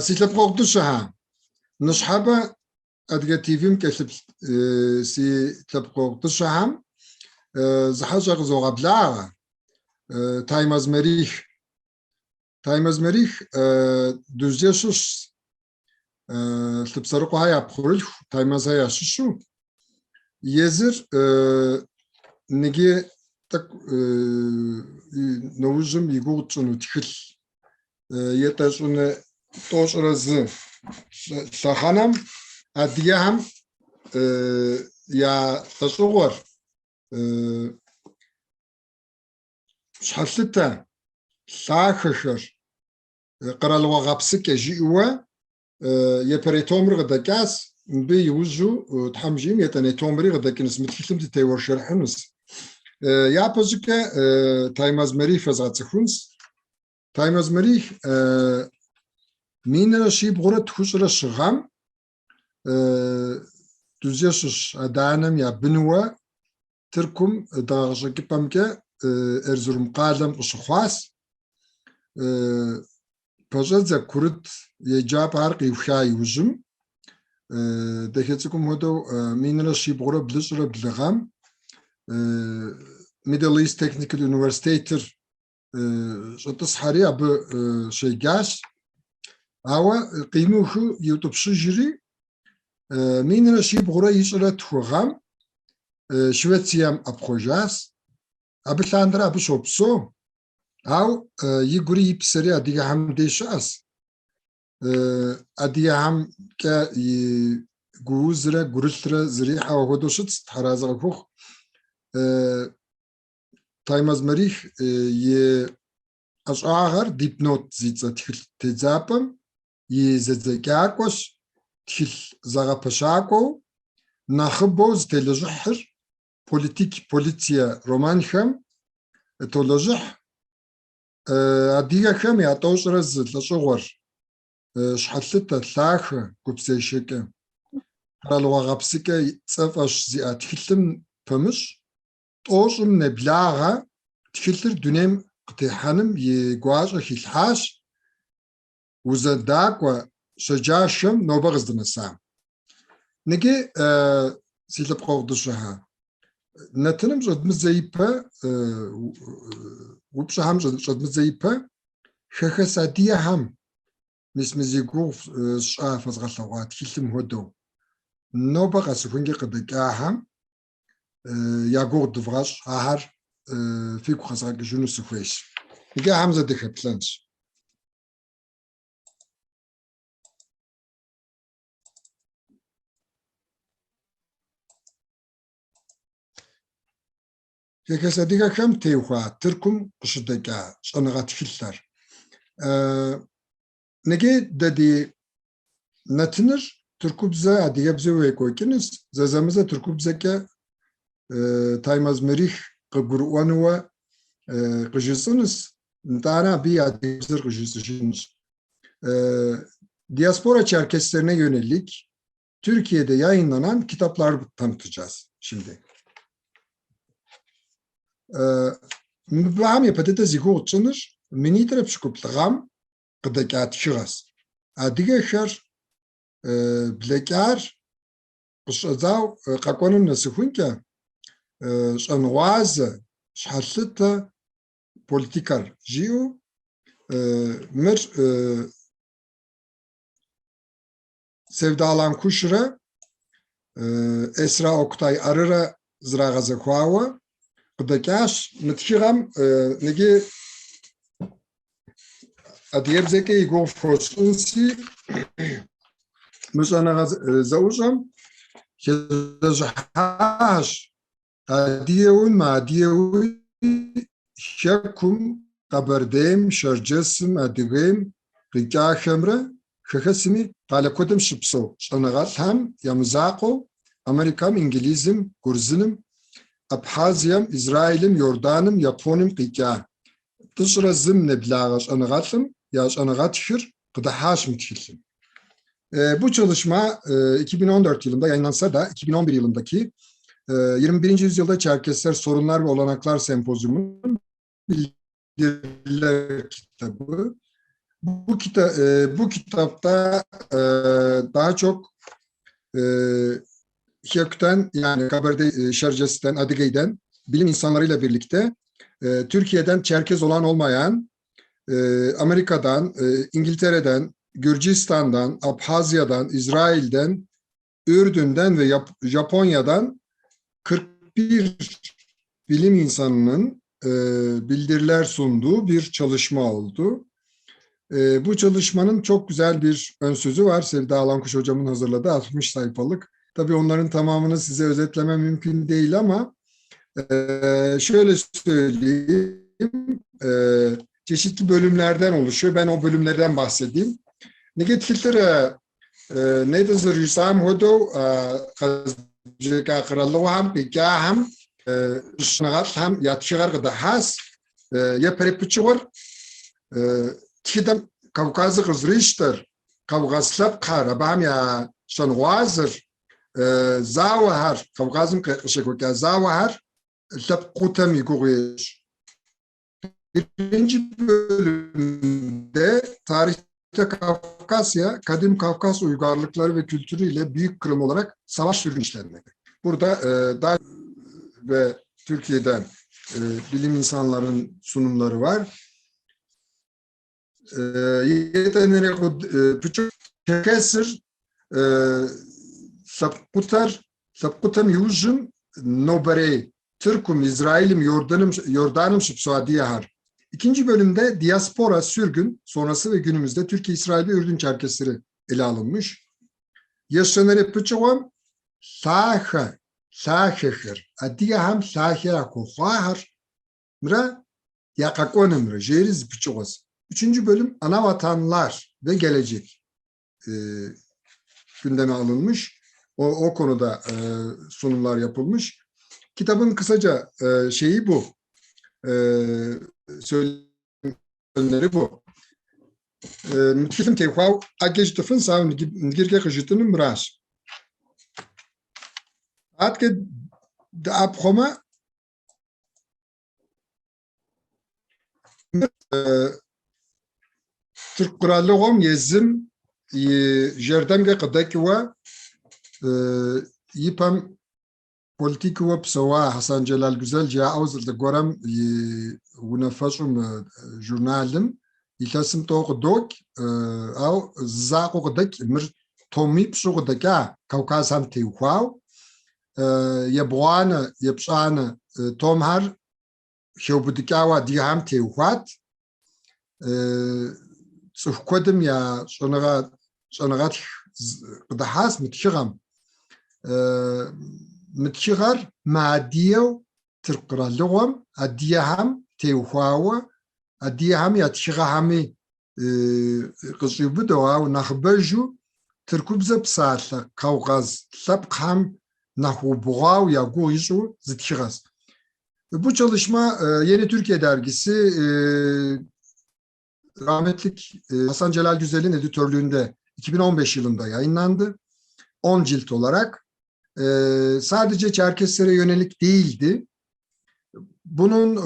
Си лъэпкъэгъу дыщэхэ, ныщхьэбэ Адыгэ ТВ-м кӏэлъыплъ си лъэпкъэгъу дыщэхэм зы хьэщӏэ къызогъэблагъэ, Таймаз Мэрих. Таймаз Мэрих Дузджэ щыщщ, Лъыпсэрыкъуэхэ я пхъурылъху Таймазхэ ящыщу. Езыр ныджы тӏэкӏу нэужьым и гугъу тщӏыну тхылъ етӏэщӏынэ 21 лъэхъэнэм адыгэхэм я лӏэщӏыгъуэр щхьэлъытэ лъахэхэр къэралыгъуэ гъэпсыкӏэ жиӏэуэ япэрей томыр къыдэкӏащ, мыбы иужьу Тхьэм жиӏэм етӏаней томри къыдэкӏынущ, мы тхылъым дытеуэршэрыхьынущ. Япэ щӏыкӏэ Таймаз Мэрих фэзгъэцӏыхунщ. Таймаз Мэрих 1794 гъэм Дузджэ щыщ адэ-анэм я бынуэ Тыркум дыгъэкъыщӏэкӏыпӏэмкӏэ Эрзурум къалэм къыщыхъуащ. Пэщӏэдзэ курыт еджапӏэр къиуха иужьым, дахэ цӏыкӏум хуэдэу 1772 гъэм Middle East Technical Университетыр щӏэтӏысхьэри абы щеджащ. Ауэ къимыухыу иутӏыпщыжри, 1722 гъэм Швецием ӏэпхъуэжащ. Абы лъандэрэ абы щопсэу, ауэ игури и псэри адыгэхэм деж щыӏэщ. Адыгэхэмкӏэ и гуузрэ гурылърэ зэрихьэу хуэдэу щытщ, Тхьэразэ къыхухъу. Таймаз Мэрих и ӏэщӏагъэр Дипнот зи цӏэ тхылъ тедзапӏэм и зэдзэкӏакӏуэщ, тхылъ зэгъэпэщакӏуэу нэхъыбэу зытелэжьыхьыр политик, полиция романхэм толэжьыхь. Адыгэхэм я 21 лӏэщӏыгъуэр щхьэлъытэ, лъахэ, гупзешэкӏэ, къэралыгъуэ гъэпсыкӏэ цӏэ фӏэщ зиӏэ тхылъым пэмыщӏ, 90-м нэблагъэ тхылъыр дунейм къытехьэным и гуащӏэ хилъхьащ узэдакӏуэ щэджащэм нобэ къыздынэсам. Ныджы си лъэпкъэгъу дыщэхэ, нэтыным щӏэдмыдзэ ипэ, упщӏэхэм щӏэдмыдзэ ипэ, хэхэс адыгэхэм мис мы зи гугъу сщӏа фэзгъэлъэгъуа тхылъым хуэдэу, нобэ къэсыхункӏэ къыдэкӏахэм я гугъу дывгъэщӏ, ахэр фигу къэзгъэкӏыжыну сыхуейщ. Иджы ахэм зэ дыхэплъэнщ. Хэхэс адыгэхэм теухуа Тыркум къыщыдэкӏа щӏэныгъэ тхылъхэр. Ныджы дэ ди нэтыныр тыркубзэ адыгэбзэу екӏуэкӏынущ, зэзэмызэ тыркубзэкӏэ Таймаз Мэрих къыгурыӏуэнууэ къыжысӏынущ, нтӏанэ абы и адыгэбзэр къыжысӏыжынущ. Diaspora Çerkeslerine yönelik Türkiye'de yayınlanan kitaplar tanıtacağız şimdi. Мыбыхэм япэ дыдэ зи гугъу тщӏыныр 2017 гъэм къыдэкӏа тхыгъэщ. Адыгэхэр блэкӏар къыщӏэдзау къэкӏуэнум нэсыхункӏэ щӏэнгъуазэ, щхьэлъытэ политикэр жиӏэу мыр Севда Аланкушрэ Эсра Октай Арырэ зрагъэзэхуауэ къыдэкӏащ. Мы тхыгъэм ныджы адыгэбзэкӏэ и гугъу фхуэсщӏынси, мы щӏэныгъэ зэӏущӏэм хэлэжьыхьащ адыгэуи мыадыгэуи Хэкум, Къэбэрдейм, Шэрджэсым, Адыгейм къикӏахэмрэ хэхэсми къалэ куэдым щыпсэу щӏэныгъэлӏхэм я мызакъуэу, Америкэм, Инглизым, Гурзыным, Абхъазием, Израилым, Иорданым, Японием къикӏа 41-м нэблагъэ щӏэныгъэлӏым я щӏэныгъэтхыр къыдыхьащ мы тхылъым. Bu çalışma 2014 yılında yayınlansa da 2011 yılındaki 21. yüzyılda Çerkesler Sorunlar ve Olanaklar Sempozyumu'nun bildiriler kitabı. Bu kitapta daha çok Хэкутен, yani Kabardey Şerces'ten, Adigey'den bilim insanlarıyla birlikte Türkiye'den Çerkez olan olmayan, Amerika'dan, İngiltere'den, Gürcistan'dan, Abhazya'dan, İsrail'den, Ürdün'den ve Japonya'dan 41 bilim insanının bildiriler sunduğu bir çalışma oldu. Bu çalışmanın çok güzel bir ön sözü var. Sevda Alankuş hocamın hazırladığı 60 sayfalık. Tabii onların tamamını size özetlemem mümkün değil ama şöyle söyleyeyim, çeşitli bölümlerden oluşuyor. Ben o bölümlerden bahsedeyim. Иджы тхылъыр нетӏэ зэрыжысӏам хуэдэу къэзбжэкӏа къэралыгъуэхэм къикӏахэм щӏэныгъэлӏхэм я тхыгъэр къыдыхьащ. Япэрей пычыгъуэр тхыдэм Кавказыр къызэрищтэр, Кавказ лъэпкъхэр, абыхэм я щэнгъуазэр, зауэхэр, Кавказым къыщекӏуэкӏа зауэхэр лъэпкъ къутэм и гугъу ещӏ. Birinci bölümde tarihte Kafkasya, kadim Kafkas uygarlıkları ve kültürü ile büyük kırım olarak savaş sürgün işlenmekte. Burada daha ve Türkiye'den bilim insanlarının sunumları var. Çerkesir лъэпкъутэм иужьым нобэрей Тыркум, İsrail'im, Yordan'ım щыпсэу адыгэхэр. İkinci bölümde diaspora, sürgün sonrası ve günümüzde Türkiye, İsrail ve Ürdün Çerkesleri ele alınmış. Ещэнэрей пычыгъуэм лъахэ, лъахэхэр, адыгэхэм лъахэ яхуэхъуахэр мрэ я къэкӏуэнымрэ жери зы пычыгъуэщ. Üçüncü bölüm anavatanlar ve gelecek gündeme alınmış. O konuda sunumlar yapılmış. Kitabın kısaca şeyi bu. Söylemleri bu. Мы тхылъым теухуауэ ӏэджэ жытӏэфынщ, ауэ иджыркӏэ къыжытӏынум мыращ. Адэкӏэ дыӏэпхъуэмэ, Тырку къэралыгъуэм езым и жэрдэмкӏэ къыдэкӏыуэ и пэм политикыуэ псэуа Хьэсан Джэлал Гузэл жаӏэу зы лӏы гуэрэм и унафэщӏу мы журналым илъэсым тӏэу къыдокӏ, ауэ зы закъуэу къыдэкӏ, мыр томипщӏу къыдэкӏа Кавказхэм теухуауэ. Ебгъуанэ, епщӏанэ томхэр хеубыдыкӏауэ адыгэхэм теухуат. Цӏыху куэдым я щӏэныгъэтх къыдыхьащ мы тхыгъэм. Мы тхыгъэр мыадыгэу Тырку къэралыгъуэм адыгэхэм теухуауэ, адыгэхэм я тхыгъэхэми къыщӏиубыдэу, ауэ нэхъыбэжу тыркубзэ псалъэ кавказ лъэпкъхэм нэхъ убгъуауэ я гугъу ищӏу зы тхыгъэщ. Bu çalışma Yeni Türkiye dergisi rahmetlik Hasan Celal Güzel'in editörlüğünde 2015 yılında yayınlandı. 10 cilt olarak. Sadece Çerkeslere yönelik değildi. Bunun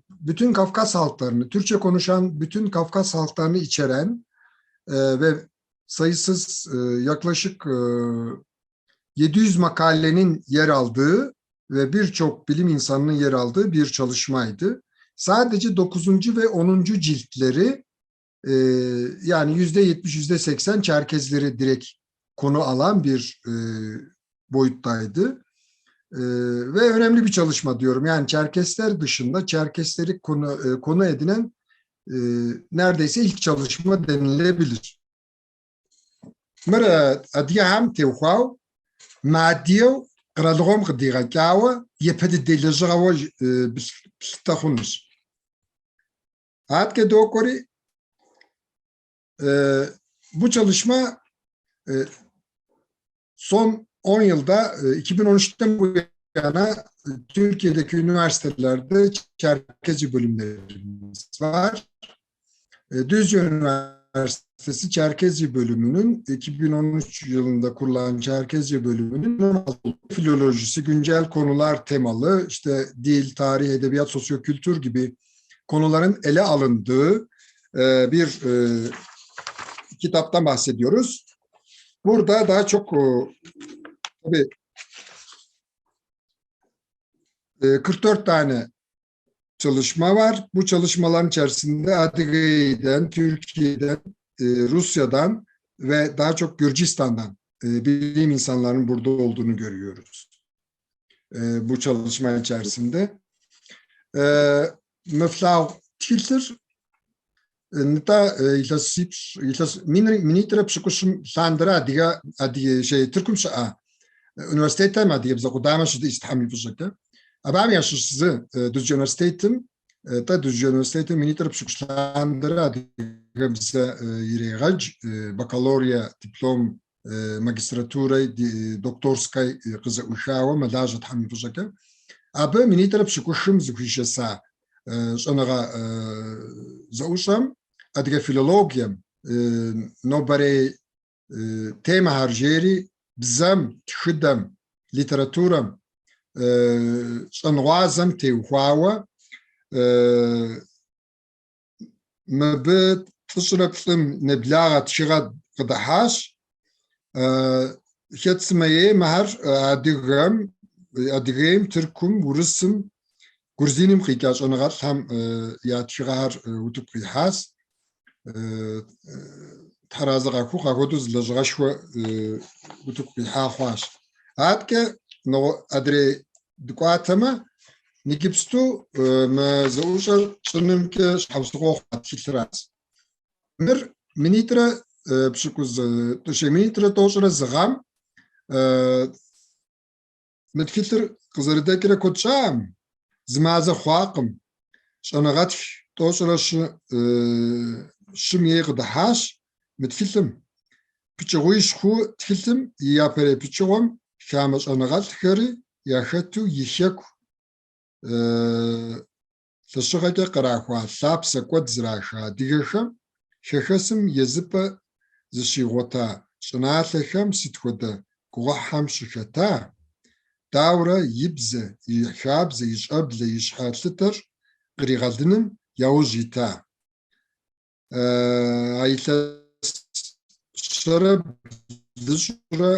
bütün Kafkas halklarını, Türkçe konuşan bütün Kafkas halklarını içeren ve sayısız yaklaşık 700 makalenin yer aldığı ve birçok bilim insanının yer aldığı bir çalışmaydı. Sadece 9. ve 10. ciltleri yani %70, %80 Çerkezleri direkt konu alan bir boyuttaydı. Ve önemli bir çalışma diyorum. Yani Çerkesler dışında Çerkesleri konu edinen neredeyse ilk çalışma denilebilir. Мыр адыгэхэм теухуауэ мыадыгэу къэралыгъуэм къыдигъэкӏауэ япэ дыдэ лэжьыгъэуэ плъытэ хъунущ. Адэкӏэ докӏуэри bu çalışma son 10 yılda 2013'ten bu yana Türkiye'deki üniversitelerde Çerkezce bölümlerimiz var. Düzce Üniversitesi Çerkezce bölümünün 2013 yılında kurulan Çerkezce bölümünün filolojisi, güncel konular temalı, işte dil, tarih, edebiyat, sosyokültür gibi konuların ele alındığı bir kitaptan bahsediyoruz. Burada daha çok tabii 44 tane çalışma var. Bu çalışmaların içerisinde Adigey'den, Türkiye'den, Rusya'dan ve daha çok Gürcistan'dan bilim insanlarının burada olduğunu görüyoruz. Bu çalışma içerisinde. Мы флъагъу тхылъыр нтӏэ илъэсипщӏ, илъэс минитӏрэ пщыкӏущым лъандэрэ адыгэ, адыгэ шей Тыркум щыӏэ университетым адыгэбзэ къудамэ щыдиӏэщ Тхьэм и фӏыщӏэкӏэ. Абыхэм ящыщ зы Дузджэ университетым, тӏэ Дузджэ университетым 2015 лъандэрэ адыгэбзэ ирегъэдж, бакалавриа, диплом, магистратурэ, докторской къызэӏуихауэ мэлажьэ Тхьэм и фӏыщӏэкӏэ. Абы 2015-м зэхуишэса щӏэныгъэ зэӏущӏэм адыгэ филологием нобэрей темэхэр жери бзэм, тхыдэм, литературэм, щӏэнгъуазэм теухуауэ мыбы 103-м нэблагъэ тхыгъэ къыдыхьащ. Хэт сымэ ей мыхэр адыгэм, Адыгейм, Тыркум, Урысым, Грузиным къикӏа щӏэныгъэлӏхэм я тхыгъэхэр утыку къихьащ. Тхьэразэ къахухъу, апхуэдэу зы лэжьыгъэшхуэ утыку къихьа хъуащ. Аткӏэ адрей дыкӏуатэмэ, иджыпсту мы зэӏущӏэр щӏынымкӏэ щхьэусыгъуэ хъуа тхылъыращ. Мыр минитӏрэ пщыкӏуз, 2021 гъэм мы тхылъыр къызэрыдэкӏрэ куэд щӏакъым, зы мазэ хъуакъым. Щӏэныгъэтх 145-м ей къыдыхьащ мы тхылъым. Пычыгъуищ хъу тхылъым и япэрей пычыгъуэм хамэ щӏэныгъэлӏхэри яхэту и хэку лъэщыгъэкӏэ кърахуа лъапсэ кӏуэд зраха адыгэхэм хэхэсым езыпӏэ зыщигъуэта щӏыналъэхэм сыт хуэдэ гугъуехьхэм щыхэта, дауэрэ и бзэ, и хабзэ, и щӏэблэ, и щхьэ лъытэр къригъэлыным яужь ита. А илъэс щэрэ блыщӏрэ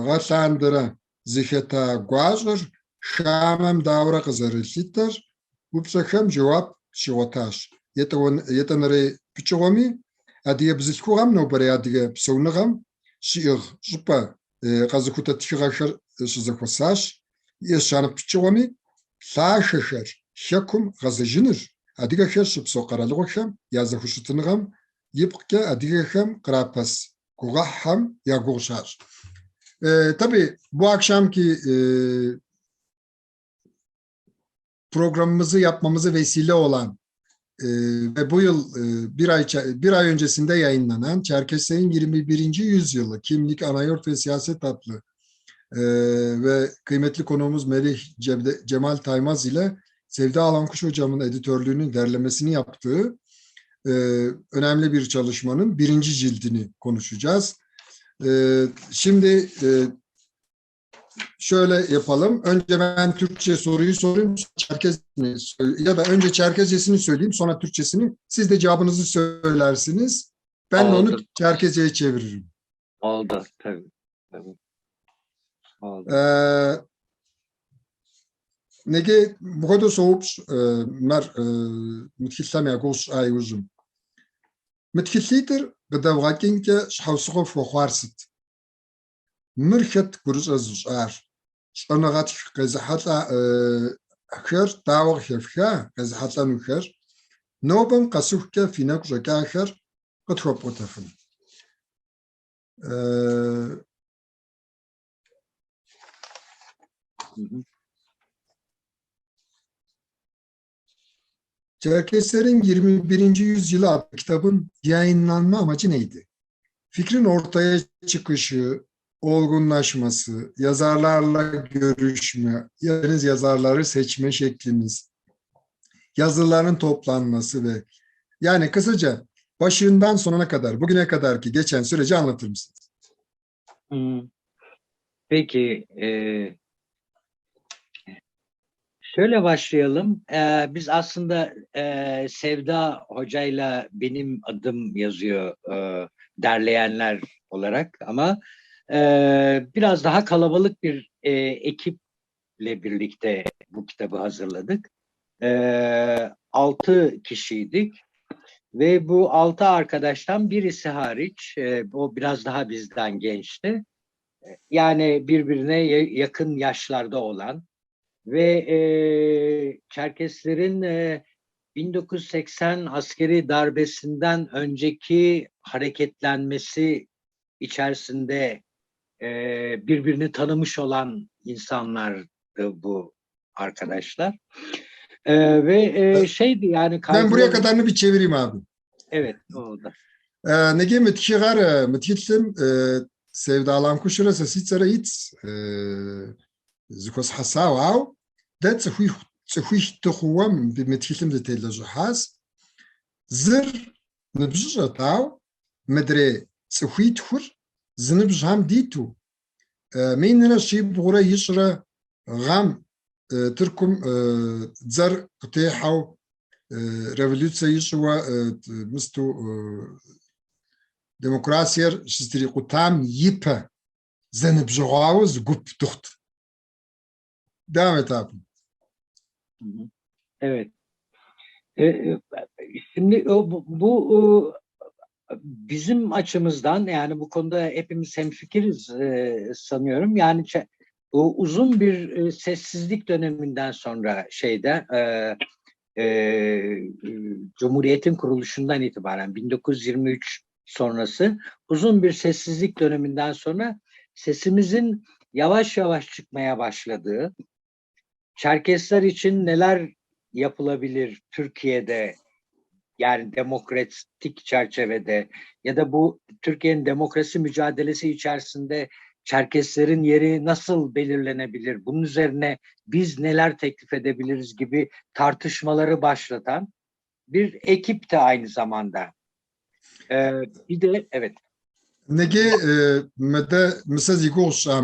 гъэ лъандэрэ зыхэта гуащӏэр хамэм дауэрэ къызэрилъытэр упщӏэхэм жэуап щигъуэтащ. Етӏуанэрей пычыгъуэми адыгэ бзылъхугъэм нобэрей адыгэ псэуныгъэм щиӏыгъ щӏыпӏэ къэзыхутэ тхыгъэхэр щызэхуэсащ. Ещанэ пычыгъуэми лъахэхэр хэкум гъэзэжыныр, адыгэхэр щыпсэу къэралыгъуэхэм я зэхущытыныгъэм ипкъкӏэ адыгэхэм кърапэс гугъуехьхэм я гугъу щащӏ. Tabii bu akşamki programımızı yapmamızı vesile olan ve bu yıl bir ay öncesinde yayınlanan Çerkeslerin 21. Yüzyılı Kimlik, Anayurt ve Siyaset adlı ve kıymetli konuğumuz Melih Cemal Taymaz ile Sevda Alankuş hocamın editörlüğünün derlemesini yaptığı önemli bir çalışmanın birinci cildini konuşacağız. Şimdi şöyle yapalım. Önce ben Türkçe soruyu sorayım, Çerkezcesini ya da önce Çerkezcesini söyleyeyim, sonra Türkçesini. Siz de cevabınızı söylersiniz. Ben de onu Oldu. Çerkezce'ye çeviririm. Oldu tabii. Tabii. Oldu. Неге мыпхуэдэу соупщӏ мэр мы тхылъхэм я гугъу сщӏа иужьым. Мы тхылъитӏыр къыдэвгъэкӏынкӏэ щхьэусыгъуэ фхуэхъуар сыт? Мыр хэт гурыщӏэ зыщӏар? Щӏэныгъэтх къезыхьэлӏахэр дауэ къыхэфха, къезыхьэлӏэнухэр? Нобэм къэсыхукӏэ фи нэгу щӏэкӏахэр къытхуэпӏуэтэфын? Çerkeslerin 21. Yüzyılı adlı kitabın yayınlanma amacı neydi? Fikrin ortaya çıkışı, olgunlaşması, yazarlarla görüşme, yazarları seçme şeklimiz, yazıların toplanması ve yani kısaca başından sonuna kadar, bugüne kadar ki geçen süreci anlatır mısınız? Peki, Şöyle başlayalım. Biz aslında Sevda Hoca'yla benim adım yazıyor derleyenler olarak ama biraz daha kalabalık bir ekiple birlikte bu kitabı hazırladık. 6 kişiydik ve bu 6 arkadaştan birisi hariç, o biraz daha bizden gençti. Yani birbirine yakın yaşlarda olan ve Çerkeslerin 1980 askeri darbesinden önceki hareketlenmesi içerisinde birbirini tanımış olan insanlardı bu arkadaşlar. Ve şeydi yani Ben buraya kadarını bir çevireyim abi. Evet, oldu. Неге мы тхыгъэр мы тхылъым Севда Аланкушрэ сэ си цӏэрэ итщ зыхуэсхьэсауэ, ауэ дэ цӏыхуих дыхъууэ мы тхылъым дытелэжьыхьащ. Зыр ныбжьыщӏэт, ауэ мыдрей цӏыхуитхур зы ныбжьхэм диту, 1320 гъэм Тыркум дзэр къытехьэу революцэ ищӏыуэ мысту демокрациер щызэтрикъутам ипэ зэныбжьэгъуауэ зы гуп дыхъут. Devam et abi. Evet. Şimdi bu bizim açımızdan yani bu konuda hepimiz hemfikiriz sanıyorum. Yani bu uzun bir sessizlik döneminden sonra şeyde Cumhuriyet'in kuruluşundan itibaren 1923 sonrası uzun bir sessizlik döneminden sonra sesimizin yavaş yavaş çıkmaya başladığı, Çerkesler için neler yapılabilir Türkiye'de, yani demokratik çerçevede ya da bu Türkiye'nin demokrasi mücadelesi içerisinde Çerkeslerin yeri nasıl belirlenebilir, bunun üzerine biz neler teklif edebiliriz gibi tartışmaları başlatan bir ekip de aynı zamanda. Bir de evet. Неге мыдэ мы сэ зи гугъу сщӏа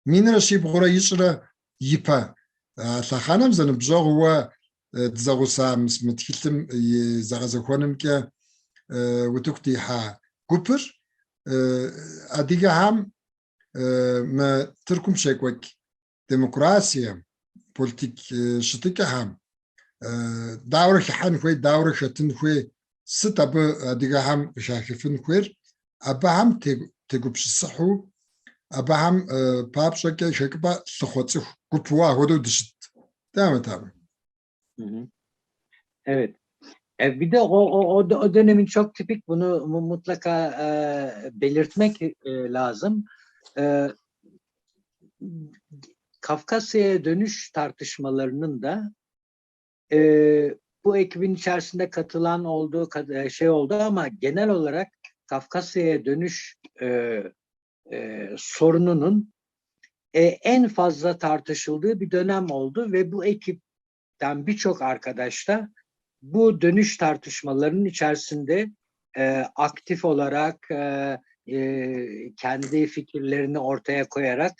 1320 ипэ лъэхъэнэм зэныбжьэгъууэ дызэгъуса мы тхылъым и зэгъэзэхуэнымкӏэ утыку дихьа гупыр адыгэхэм мы Тыркум щекӏуэкӏ демокрацием, политик щытыкӏэхэм дауэрэ хыхьэн хуей, дауэрэ хэтын хуей, сыт абы адыгэхэм къыхахыфын хуейр, абыхэм тегупсысыхьу, абыхэм папщӏэкӏэ хэкӏыпӏэ лъыхъуэ цӏыху гупуа хуэдэу дыщытт. Devam et abi. Evet. Bir de o dönemin çok tipik, bunu mutlaka belirtmek lazım. Kafkasya'ya dönüş tartışmalarının da bu ekibin içerisinde katılan olduğu şey oldu ama genel olarak Kafkasya'ya dönüş sorununun en fazla tartışıldığı bir dönem oldu ve bu ekipten birçok arkadaş da bu dönüş tartışmalarının içerisinde aktif olarak kendi fikirlerini ortaya koyarak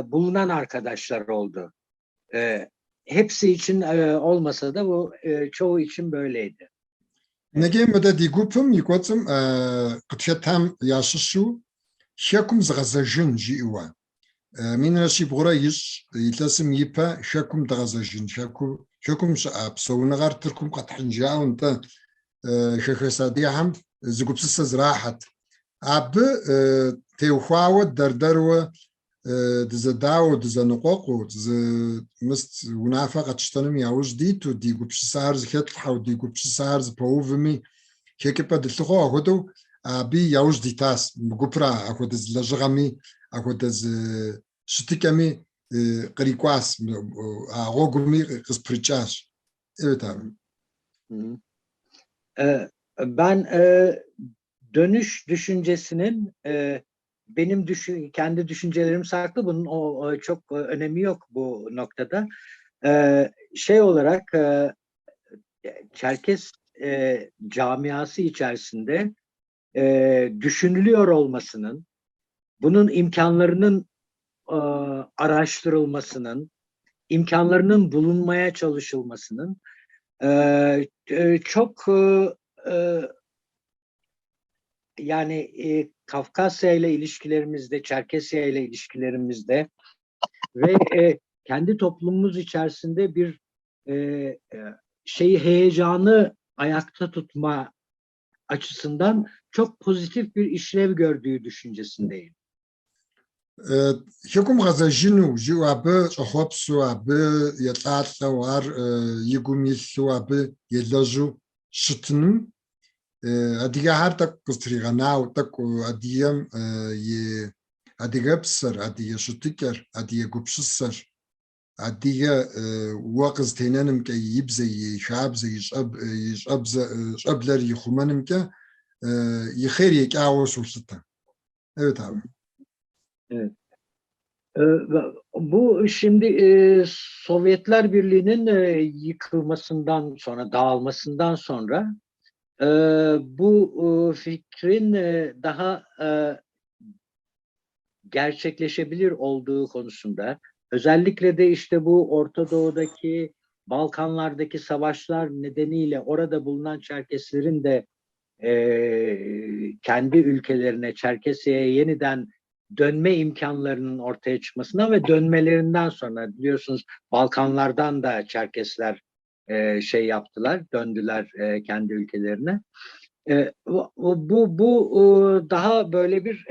bulunan arkadaşlar oldu. Hepsi için olmasa da bu çoğu için böyleydi. Неге мыдэ ди гупым и кӏуэцӏым къытхэтам ящыщу хэкум зыгъэзэжын жиӏэуэ. 1320 илъэсым ипэ хэкум дыгъэзэжын, хэкум щыӏэ псэуныгъэр Тыркум къэтхьын жаӏэу нтӏэ хэхэс адыгэхэм зы гупсысэ зрахьэт. Абы теухуауэ дэр-дэрууэ дызэдауэу, дызэныкъуэкъуу, зы мыст унафэ къэтщтэным яужь диту, ди гупсысэхэр зыхэтлъхьэу, ди гупсысэхэр зыпэувми, хэкӏыпӏэ дылъыхъуэу апхуэдэу абы яужь дитащ. Мы гупыр апхуэдэ зы лэжьыгъэми, апхуэдэ зы щытыкӏэми кърикӏуащ, а гъуэгуми къызпрыкӏащ. Evet abi. Ben dönüş düşüncesinin benim kendi düşüncelerim saklı, bunun o çok önemi yok bu noktada. Şey olarak Çerkes camiası içerisinde düşünülüyor olmasının, bunun imkanlarının araştırılmasının, imkanlarının bulunmaya çalışılmasının çok yani Kafkasya ile ilişkilerimizde, Çerkesya ile ilişkilerimizde ve kendi toplumumuz içerisinde bir şeyi, heyecanı ayakta tutma açısından çok pozitif bir işlev gördüğü düşüncesindeyim. Хэкум гъэзэжыну жиӏэу абы щӏэхъуэпсу, абы елӏалӏэу, ар и гум илъу, абы елэжьу щытыным адыгэхэр тӏэкӏу къызтригъэнауэ, тӏэкӏу адыгэм и адыгэпсэр, адыгэ щытыкӏэр, адыгэ гупсысэр, адыгэ уэ къызытенэнымкӏэ, и бзэ, и хабзэ, и щӏэблэр ихъумэнымкӏэ и хъер екӏауэ солъытэ. Evet abi. Evet. Bu şimdi Sovyetler Birliği'nin yıkılmasından sonra, dağılmasından sonra bu fikrin daha gerçekleşebilir olduğu konusunda, özellikle de işte bu Orta Doğu'daki, Balkanlardaki savaşlar nedeniyle orada bulunan Çerkeslerin de kendi ülkelerine, Çerkesya'ya yeniden dönme imkanlarının ortaya çıkmasından ve dönmelerinden sonra, biliyorsunuz Balkanlardan da Çerkesler şey yaptılar, döndüler kendi ülkelerine. Bu daha böyle bir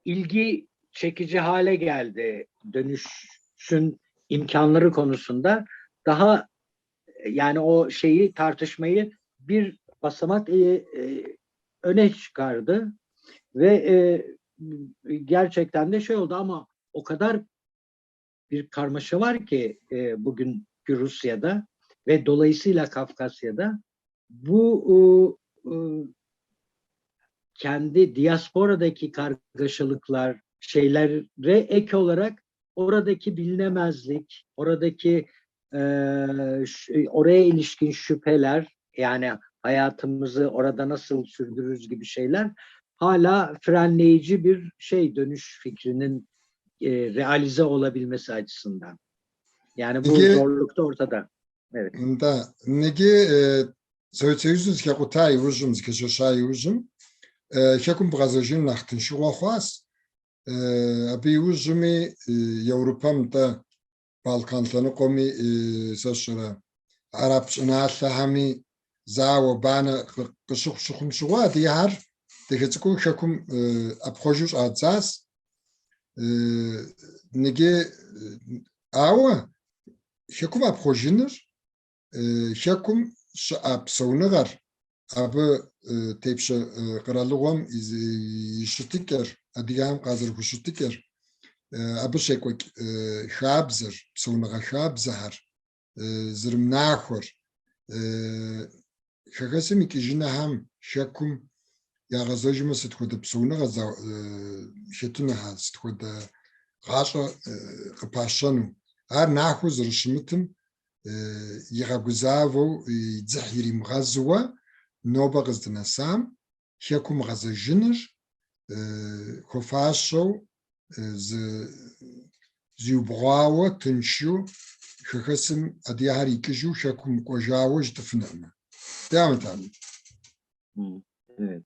ilgi çekici hale geldi dönüşün imkanları konusunda. Daha yani o şeyi, tartışmayı bir basamak öne çıkardı ve gerçekten de şey oldu ama o kadar bir karmaşa var ki bugünkü Rusya'da ve dolayısıyla Kafkasya'da bu kendi diasporadaki kargaşalıklar, şeylere ek olarak oradaki bilinemezlik, oradaki oraya ilişkin şüpheler, yani hayatımızı orada nasıl sürdürürüz gibi şeyler hala frenleyici bir şey dönüş fikrinin realize olabilmesi açısından. Yani bu zorluk da ortada. Evet. Да, неге Совет Союзым зэхэкъута иужьым, зэхэщэща иужьым, хэкум бгъэзэжын нэхъ тыншыгъуэ хъуащ. Абы иужьми Еуропэм-тӏэ, Балкан лъэныкъуэми сэ сщӏэрэ, араб щӏыналъэхэми зауэ, банэ къыщыхъу щыхъум щыгъуэ адыгэхэр дахэ цӏыкӏуу хэкум ӏэпхъуэжу щӏадзащ. Ныджы ауэ хэкум ӏэпхъуэжыныр, хэкум щыӏэ псэуныгъэр, абы тепщэ къэралыгъуэм и щытыкӏэр, адыгэхэм къазэрыхущытыкӏэр, абы щекӏуэкӏ хабзэр, псэуныгъэ хабзэхэр, зэрымынахуэр, хэхэсым икӏыжынухэм хэкум ягъэзэжмэ сыт хуэдэ псэуныгъэ хэтынухэ, сыт хуэдэ гъащӏэ къыпащэну. Ар нахуэу зэрыщымытым игъэгузавэу, и дзыхь иримыгъэзыуэ нобэ къыздынэсам хэкум гъэзэжыныр хуэфащэу зиубгъуауэ тыншу хэхэсым адыгэхэр икӏыжу хэкум кӏуэжауэ жытӏыфынукъым. Devam et abi. Evet.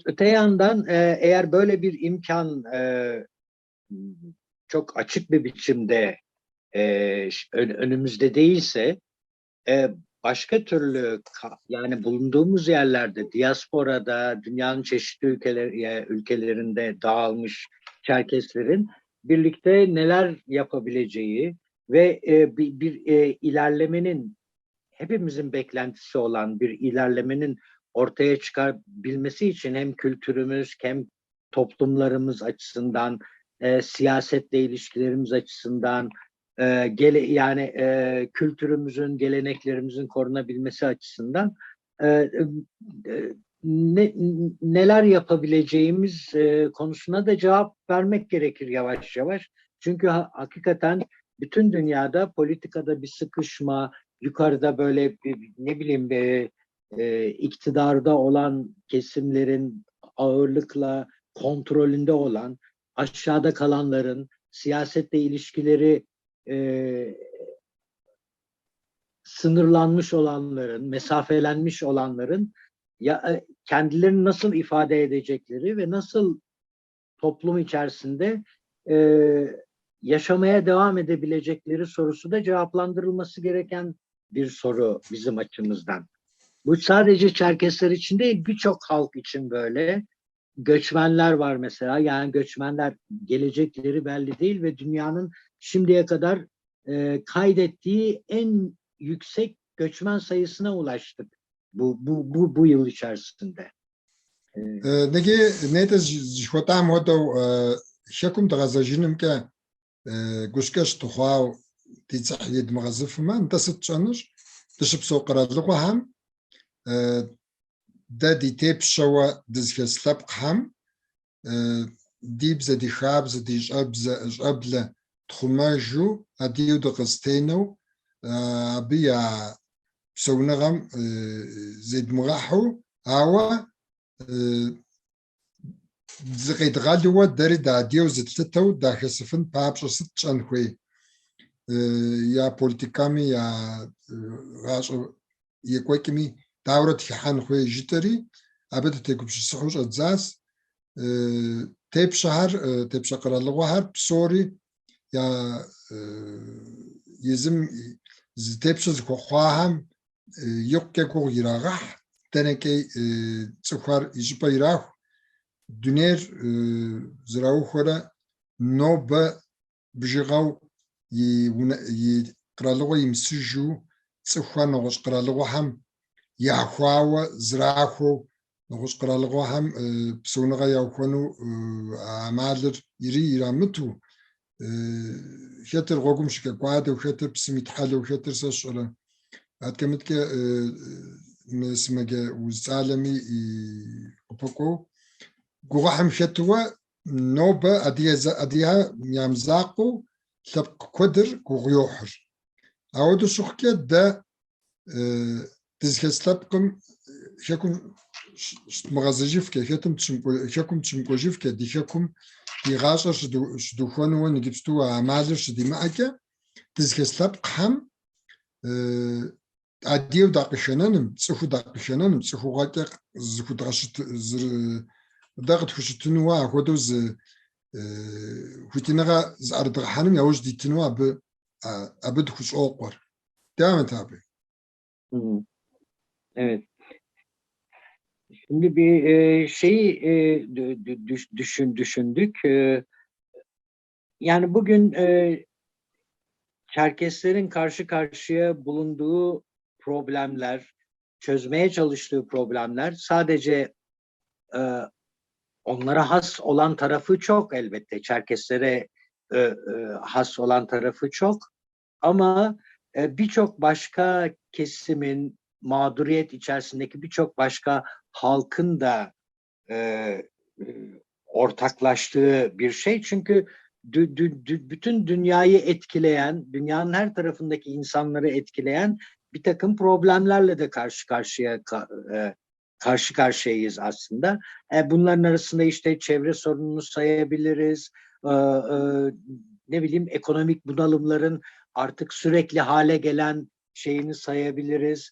Öte yandan eğer böyle bir imkan çok açık bir biçimde önümüzde değilse başka türlü yani bulunduğumuz yerlerde, diasporada, dünyanın çeşitli ülkelerinde dağılmış Çerkeslerin birlikte neler yapabileceği ve bir ilerlemenin, hepimizin beklentisi olan bir ilerlemenin ortaya çıkabilmesi için hem kültürümüz hem toplumlarımız açısından, siyasetle ilişkilerimiz açısından, yani kültürümüzün, geleneklerimizin korunabilmesi açısından neler yapabileceğimiz konusuna da cevap vermek gerekir yavaş yavaş. Çünkü hakikaten bütün dünyada politikada bir sıkışma, yukarıda böyle bir, ne bileyim iktidarda olan kesimlerin ağırlıkla kontrolünde olan, aşağıda kalanların Siyasetle ilişkileri sınırlanmış olanların, mesafelenmiş olanların ya kendilerini nasıl ifade edecekleri ve nasıl toplum içerisinde yaşamaya devam edebilecekleri sorusu da cevaplandırılması gereken bir soru bizim açımızdan. Bu sadece Çerkesler için değil, birçok halk için böyle. Göçmenler var mesela. Yani göçmenler gelecekleri belli değil ve dünyanın şimdiye kadar kaydettiği en yüksek göçmen sayısına ulaştık bu yıl içerisinde. Ныги нетӏэ жыхуэтӏам хуэдэу хэкум дгъэзэжынымкӏэ гущкӏэщ дыхъуауэ ди дзыхь едмыгъэзыфмэ, нтӏэ сыт тщӏэнущ? Дыщыпсэу къэралыгъуэхэм дэ ди тепщэуэ дызыхэс лъэпкъхэм ди бзэ, ди хабзэ, ди щӏэблэ тхъумэжу, адыгэу дыкъызэтенэу, абы я псэуныгъэм зедмыгъэхьу, ауэ зыкъедгъэлууэ дэри дыадыгэу зытлъытэу дахэсыфын папщӏэ сыт тщӏэн хуей? Я политикэми, я гъащӏэ екӏуэкӏми дауэрэ дыхыхьэн хуей жытӏэри, абы дытегупсысыхьу щӏэдзащ. Тепщэхэр, тепщэ къэралыгъуэхэр псори я езым зы тепщэ зыхуэхъуахэм икъукӏэ гугъу ирагъэхь, дэнэкӏэ цӏыхухэр и щӏыпӏэ ираху, дунейр зэраухуэрэ нобэ бжыгъэу и къэралыгъуэ имысыжу цӏыхухэр нэгъуэщӏ къэралыгъуэхэм яхуауэ, зрахуэу, нэгъуэщӏ къэралыгъуэхэм псэуныгъэ яухуэну а ӏэмалыр ири ирамыту, хэтыр гъуэгум щыхэкӏуадэу, хэтыр псым итхьэлэу, хэтыр сэ сщӏэрэ. Аткӏэ-мыткӏэ мы сымаджэ уз цӏалэми къыпэкӏуэу гугъуехьым хэтуэ нобэ адыгэхэм ямызакъуэу лъэпкъ куэдыр гугъу йохьыр. Ауэдэу щыхъукӏэ дэ дызыхэс лъэпкъым хэкум щыдмыгъэзэжыфкӏэ, хэкум дыщымыкӏуэжыфкӏэ, ди хэкум ди гъащӏэр щыдухуэнуэ иджыпсту а ӏэмалыр щыдимыӏэкӏэ, дызыхэс лъэпкъхэм адыгэу дакъыхэнэным, цӏыхуу дакъыхэнэным, цӏыхугъэкӏэ зыхудгъэщыт, дэ къытхущытынуэ ахуэдэу зы хуитыныгъэ зыӏэрыдгъэхьэным яужь дитыну абы дыхущӏокъуэр. Devam et abi. Evet. Şimdi bir şeyi düşündük. Yani bugün Çerkeslerin karşı karşıya bulunduğu problemler, çözmeye çalıştığı problemler sadece onlara has olan tarafı çok elbette. Çerkeslere has olan tarafı çok. Ama birçok başka kesimin, mağduriyet içerisindeki birçok başka halkın da ortaklaştığı bir şey. Çünkü bütün dünyayı etkileyen, dünyanın her tarafındaki insanları etkileyen bir takım problemlerle de karşı karşıyayız aslında. Bunların arasında işte çevre sorununu sayabiliriz. Ne bileyim ekonomik bunalımların artık sürekli hale gelen şeyini sayabiliriz.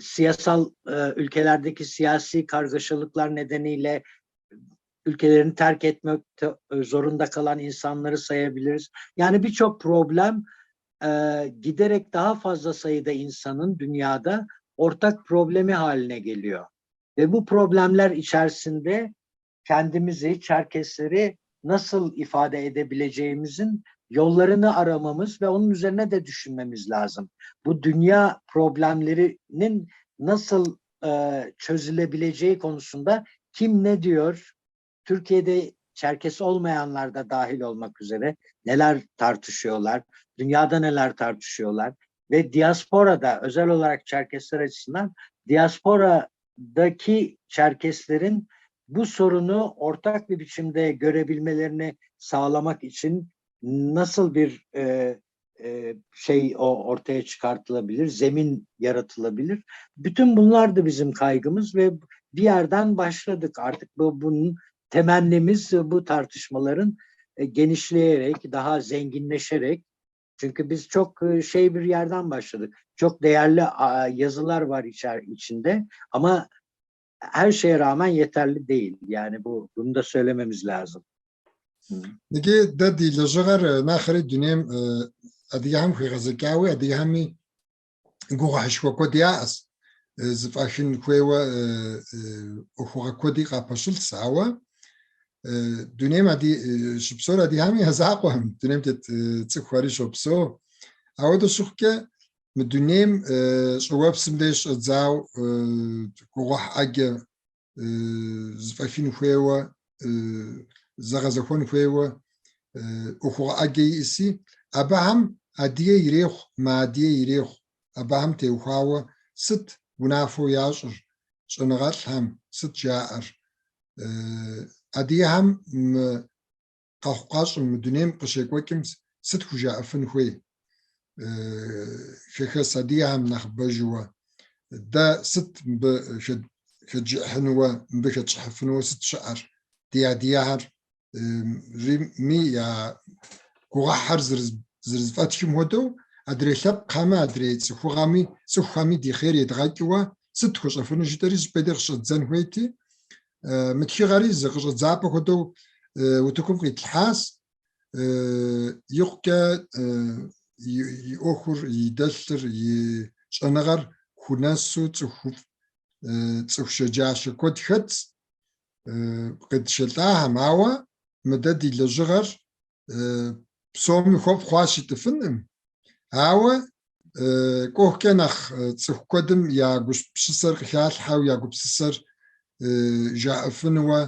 Siyasal ülkelerdeki siyasi kargaşalıklar nedeniyle ülkelerini terk etmek zorunda kalan insanları sayabiliriz. Yani birçok problem giderek daha fazla sayıda insanın dünyada ortak problemi haline geliyor. Ve bu problemler içerisinde kendimizi, Çerkesleri nasıl ifade edebileceğimizin yollarını aramamız ve onun üzerine de düşünmemiz lazım. Bu dünya problemlerinin nasıl çözülebileceği konusunda kim ne diyor, Türkiye'de Çerkes olmayanlar da dahil olmak üzere neler tartışıyorlar, dünyada neler tartışıyorlar ve diasporada özel olarak Çerkesler açısından diasporadaki Çerkeslerin bu sorunu ortak bir biçimde görebilmelerini sağlamak için nasıl bir şey o ortaya çıkartılabilir, zemin yaratılabilir. Bütün bunlar da bizim kaygımız ve bir yerden başladık. Artık bunun temennimiz bu tartışmaların Genişleyerek, daha zenginleşerek, çünkü biz çok şey bir yerden başladık. Çok değerli yazılar var içinde ama her şeye rağmen yeterli değil. Yani bunu da söylememiz lazım. Иджы дэ ди лэжьыгъэр нэхъри дунейм адыгэхэм хуегъэзэкӏауи, адыгэхэми гугъуехьышхуэ куэд яӏэщ, зэфӏахын хуейуэ ӏуэхугъуэ куэди къапэщылъщ, ауэ дунейм щыпсэур адыгэхэм я закъуэкъым, дунейм тет цӏыхухэри щопсэу. Ауэдэу щыхъукӏэ, мы дунейм щӏыуэпсым деж щӏэдзауэ гугъуехь ӏэджэ зэфӏэхын хуейуэ, зэгъэзэхуэн хуейуэ ӏуэхугъуэ ӏэджэ иӏэси, абыхэм адыгэ ирехъу, мыадыгэ ирехъу, абыхэм теухуауэ сыт унафэу ящӏыр, щӏэныгъэлӏхэм сыт жаӏэр? Адыгэхэм мы къэхъукъащӏэм, мы дунейм къыщекӏуэкӏым сыт хужаӏэфын хуей? Хэхэс адыгэхэм нэхъыбэжыуэ дэ сыт мыбы хэджыӏыхьынуэ, мыбы хэтщӏыхьыфынуэ сыт щыӏэр? Ди адыгэхэр ми я гугъуехьхэр зэрызэфӏэтхым хуэдэу, адрей лъэпкъхэми, адрей цӏыхугъэми, цӏыхухэми ди хъер едгъэкӏыуэ сыт тхуэщӏэфыну жытӏэри зыщӏыпӏэ дей къыщӏэддзэн хуейти, мы тхыгъэри зы къыщӏэдзапӏэ хуэдэу утыкум къитлъхьащ. Икъукӏэ и ӏуэхур, и дэлъыр, и щӏэныгъэр хунэсу цӏыхуфӏ, цӏыху щэджащэ куэд хэтщ къетшэлӏахэм, ауэ мы дэ ди лэжьыгъэр псоми хуэфӏ хъуащ жытӏэфынкъым. Ауэ кӏуэхукӏэ нэхъ цӏыху куэдым я гупсысэр къыхалъхьэу, я гупсысэр жаӏэфынуэ,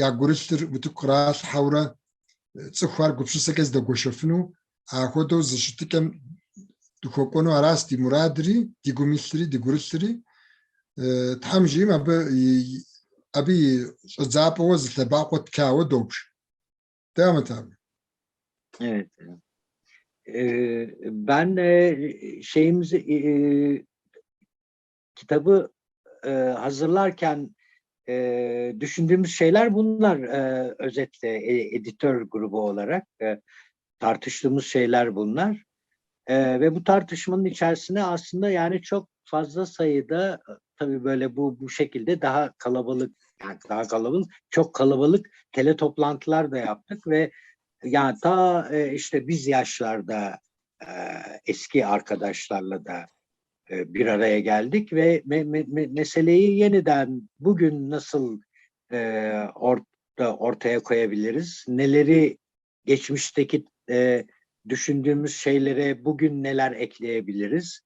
я гурылъыр утыку къралъхьэурэ цӏыхухэр гупсысэкӏэ зыдэгуэшэфыну, ахуэдэу зы щытыкӏэм дыхуэкӏуэну аращ ди мурадри, ди гум илъри, ди гурылъри. Тхьэм жиӏэм абы и щӏэдзапӏэуэ зы лъэбакъуэ тчауэ добж. Devam et abi. Evet. Ben şeyimizi kitabı hazırlarken düşündüğümüz şeyler bunlar, özetle editör grubu olarak tartıştığımız şeyler bunlar. Ve bu tartışmanın içerisine aslında yani çok fazla sayıda tabii böyle bu şekilde daha kalabalık, yani daha kalabalık, çok kalabalık tele toplantılar da yaptık ve yani ta işte biz yaşlarda eski arkadaşlarla da bir araya geldik ve meseleyi yeniden bugün nasıl ortaya koyabiliriz? Neleri geçmişteki düşündüğümüz şeylere bugün neler ekleyebiliriz?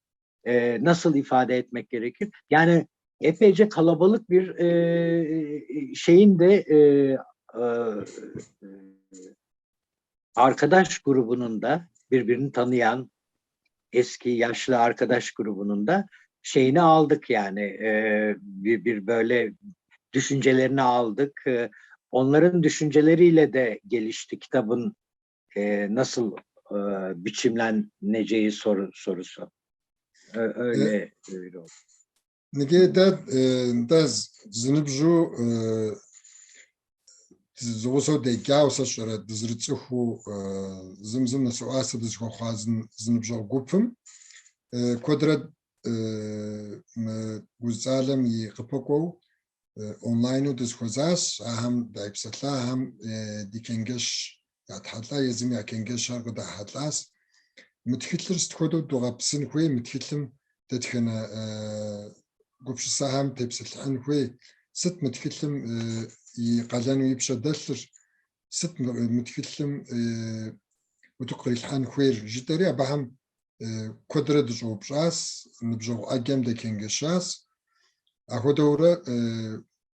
Nasıl ifade etmek gerekir? Yani epeyce kalabalık bir şeyin de arkadaş grubunun da birbirini tanıyan eski yaşlı arkadaş grubunun da şeyini aldık yani bir böyle düşüncelerini aldık. Onların düşünceleriyle de gelişti kitabın nasıl biçimleneceği sorusu. Öyle öyle oldu. Иджы дэ дэ зыныбжьу зэгъусэу деджауэ сэ сщӏэрэ дызэрыцӏыхуу зым зым нэӏуасэ дызыхуэхъуа зы ныбжьэгъу гупым куэдрэ мы уз цӏалэм и къыпэкӏуэу онлайну дызыхуэзащ, ахэм дайпсэлъа, ахэм ди чэнджэщ ятхьэлӏа, езым я чэнджэщхэр къыдахьэлӏащ. Мы тхылъыр сыт хуэдэу дгъэпсын хуей, мы тхылъым дэтхэнэ гупсысэхэм тепсэлъыхьын хуей, сыт мы тхылъым и къалэну и пщэ дэлъыр, сыт мы тхылъым утыку кърилъхьэн хуейр жытӏэри абыхэм куэдрэ дыщӏэупщӏащ, ныбжьэгъу ӏэджэм дэчэнджэщащ. Ахуэдэурэ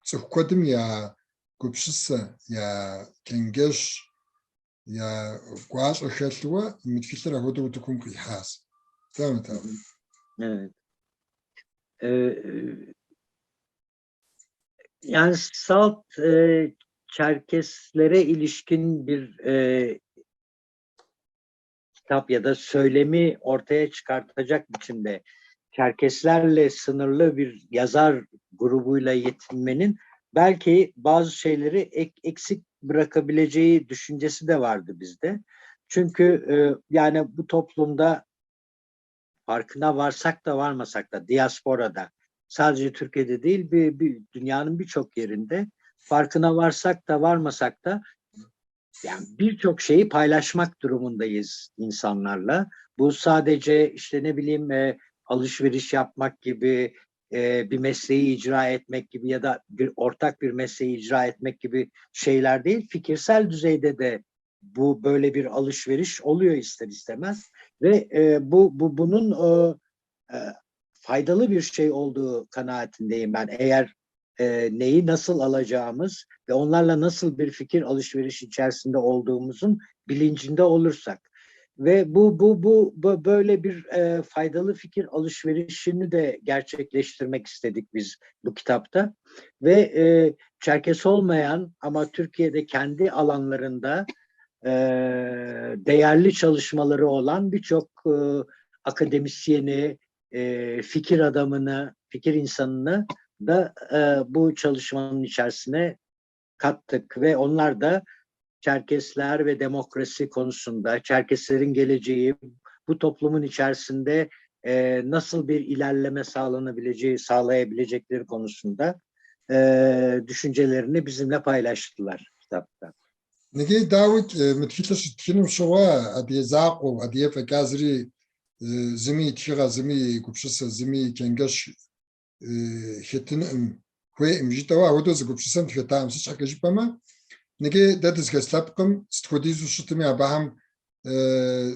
цӏыху куэдым я гупсысэ, я чэнджэщ, я гуащӏэ хэлъуэ мы тхылъыр ахуэдэу утыкум къихьащ. Devam et abi. Evet. Yani salt Çerkeslere ilişkin bir kitap ya da söylemi ortaya çıkartacak biçimde Çerkeslerle sınırlı bir yazar grubuyla yetinmenin belki bazı şeyleri eksik bırakabileceği düşüncesi de vardı bizde. Çünkü yani bu toplumda farkına varsak da varmasak da diasporada, sadece Türkiye'de değil bir dünyanın birçok yerinde farkına varsak da varmasak da yani birçok şeyi paylaşmak durumundayız insanlarla. Bu sadece işte ne bileyim alışveriş yapmak gibi, bir mesleği icra etmek gibi ya da bir ortak bir mesleği icra etmek gibi şeyler değil. Fikirsel düzeyde de bu böyle bir alışveriş oluyor ister istemez ve bunun faydalı bir şey olduğu kanaatindeyim ben. Eğer neyi nasıl alacağımız ve onlarla nasıl bir fikir alışverişi içerisinde olduğumuzun bilincinde olursak ve bu böyle bir faydalı fikir alışverişini de gerçekleştirmek istedik biz bu kitapta ve Çerkes olmayan ama Türkiye'de kendi alanlarında değerli çalışmaları olan birçok akademisyeni, fikir adamını, fikir insanını da bu çalışmanın içerisine kattık ve onlar da Çerkesler ve demokrasi konusunda, Çerkeslerin geleceği, bu toplumun içerisinde nasıl bir ilerleme sağlanabileceği, sağlayabilecekleri konusunda düşüncelerini bizimle paylaştılar kitapta. Ныги, дауикӏ, мы тхылъыр щыттхынум щыгъуэ адыгэ закъуэу, адыгэ фӏэкӏа зыри зыми и тхыгъэ, зыми и гупсысэ, зыми и чэнджэщ хэтынӏым, хуейӏым жытӏэуэ апхуэдэу зы гупсысэм дыхэтаӏым. Сыт щхьэкӏэ жыпӏэмэ, ныги дэ дызыхэс лъэпкъым сыт хуэдизу щытми абыхэм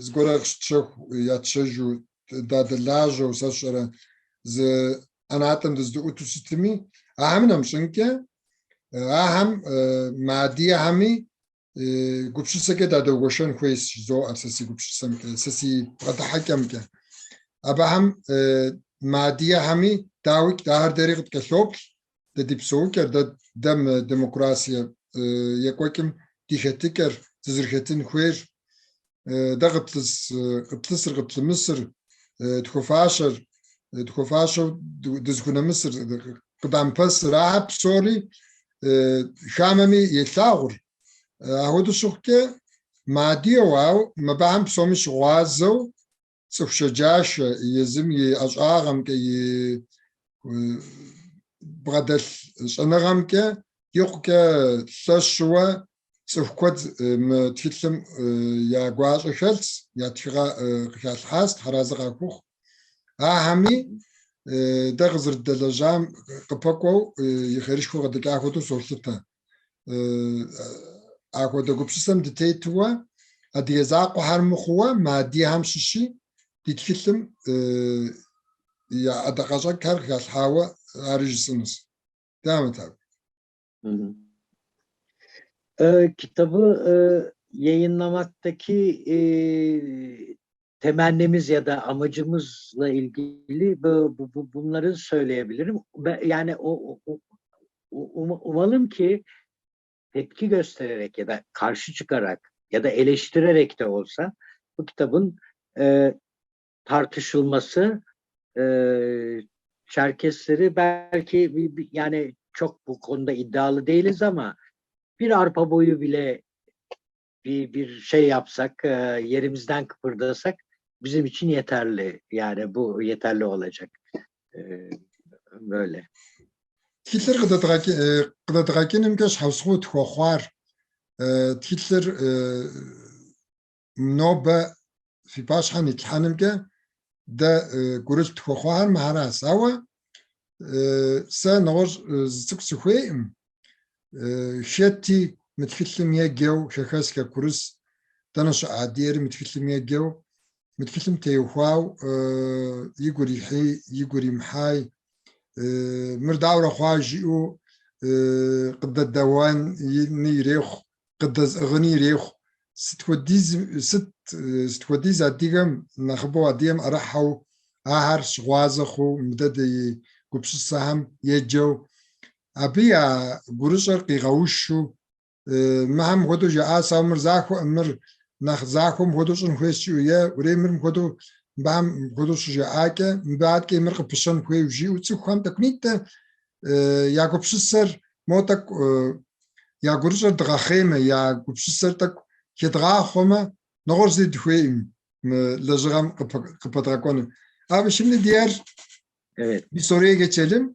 зыгуэрэ къыщытщэху, ятщэжу, дадэлажьэу, сэ сщӏэрэ, зы ӏэнатӏэм дыздыӏуту щытми, ахэм нэмыщӏынкӏэ, ахэм мыадыгэхэми гупсысэкӏэ дадэгуэшэн хуейщ, жызоӏэр сэ си гупсысэмкӏэ, сэ си бгъэдыхьэкӏэмкӏэ. Абыхэм мыадыгэхэми, дауикӏ, ахэр дэри къыткӏэлъоплъ, дэ ди псэукӏэр, дэ мы демократие екӏуэкӏым ди хэтыкӏэр, дызэрыхэтын хуейр, дэ къытлъысыр, къытлъымысыр, тхуэфащэр, тхуэфащэу дызыхунэмысыр, къыдамыпэсыр, ахэр псори хамэми елъагъур. Апхуэдэу щыхъукӏэ, мыадыгэу, ауэ мыбыхэм псоми щыгъуазэу цӏыху щэджашэ езым и ӏэщӏагъэмкӏэ, и бгъэдэлъ щӏэныгъэмкӏэ икъукӏэ лъэщыуэ цӏыху куэд мы тхылъым я гуащӏэ хэлъщ, я тхыгъэ къыхалъхьащ, Тхьэразэ къахухъу. Ахэми дэ къызэрыддэлэжьам къыпэкӏуэу и хъерышхуэ къыдэкӏа хуэдэу солъытэ. Апхуэдэ гупсысэм дытетуэ, адыгэ закъуэхэр мыхъууэ, мыадыгэхэм щыщи ди тхылъым я ӏэдакъэщӏэкӏхэр къыхалъхьауэ ари жысӏэнущ. Devam et abi. Kitabı yayınlamaktaki temennimiz ya da amacımızla ilgili bunları söyleyebilirim. Yani umalım ki tepki göstererek ya da karşı çıkarak ya da eleştirerek de olsa bu kitabın tartışılması Çerkesleri belki yani çok bu konuda iddialı değiliz ama bir arpa boyu bile bir şey yapsak, yerimizden kıpırdasak bizim için yeterli. Yani bu yeterli olacak. Böyle. Тхылъыр къыдэдгъэкӏынымкӏэ щхьэусыгъуэу тхуэхъуар, тхылъыр нобэ фи пащхьэм итлъхьэнымкӏэ дэ гурылъ тхуэхъуахэр мыхьэращ. Ауэ сэ нэгъуэщӏ зы цӏыкӏу сыхуейӏым. Хэти мы тхылъым еджэу, хэхэс, хэкурыс, дэнэ щыӏэ адыгэри мы тхылъым еджэу, мы тхылъым теухуау игу ирихьи, игу иримыхьай, мыр дауэрэ хъуа жиӏэу къыдэдэуэни ирехъу, къыдэзӏыгъыни ирехъу. Сыт хуэдиз, сыт хуэдиз адыгэм, нэхъыбэу адыгэм ӏэрыхьэу, ахэр щыгъуазэ хъуу, мыдэ ди гупсысэхэм еджэу, абы я гурыщӏэр къигъэушу, мыхэм хуэдэу жаӏащ, ауэ мыр захуэӏым, мыр нэхъ захуэм хуэдэу щӏын хуейщ жиӏэу, е урей мыр мыпхуэдэу, мыбыхэм мыпхуэдэу щыжаӏакӏэ, мыбы аткӏэ мыр къыпыщэн хуейу жиӏэу цӏыхухэм тӏэкӏунитӏэ я гупсысэр мо тӏэкӏу. я гурыщӏэр дгъэхъеймэ, я гупсысэр тӏэкӏу хедгъахъуэмэ, нэгъуэщӏ зыри дыхуейкъым мы лэжьыгъэм къыпэдгъэкӏуэну. Abi şimdi diğer Evet. bir soruya geçelim.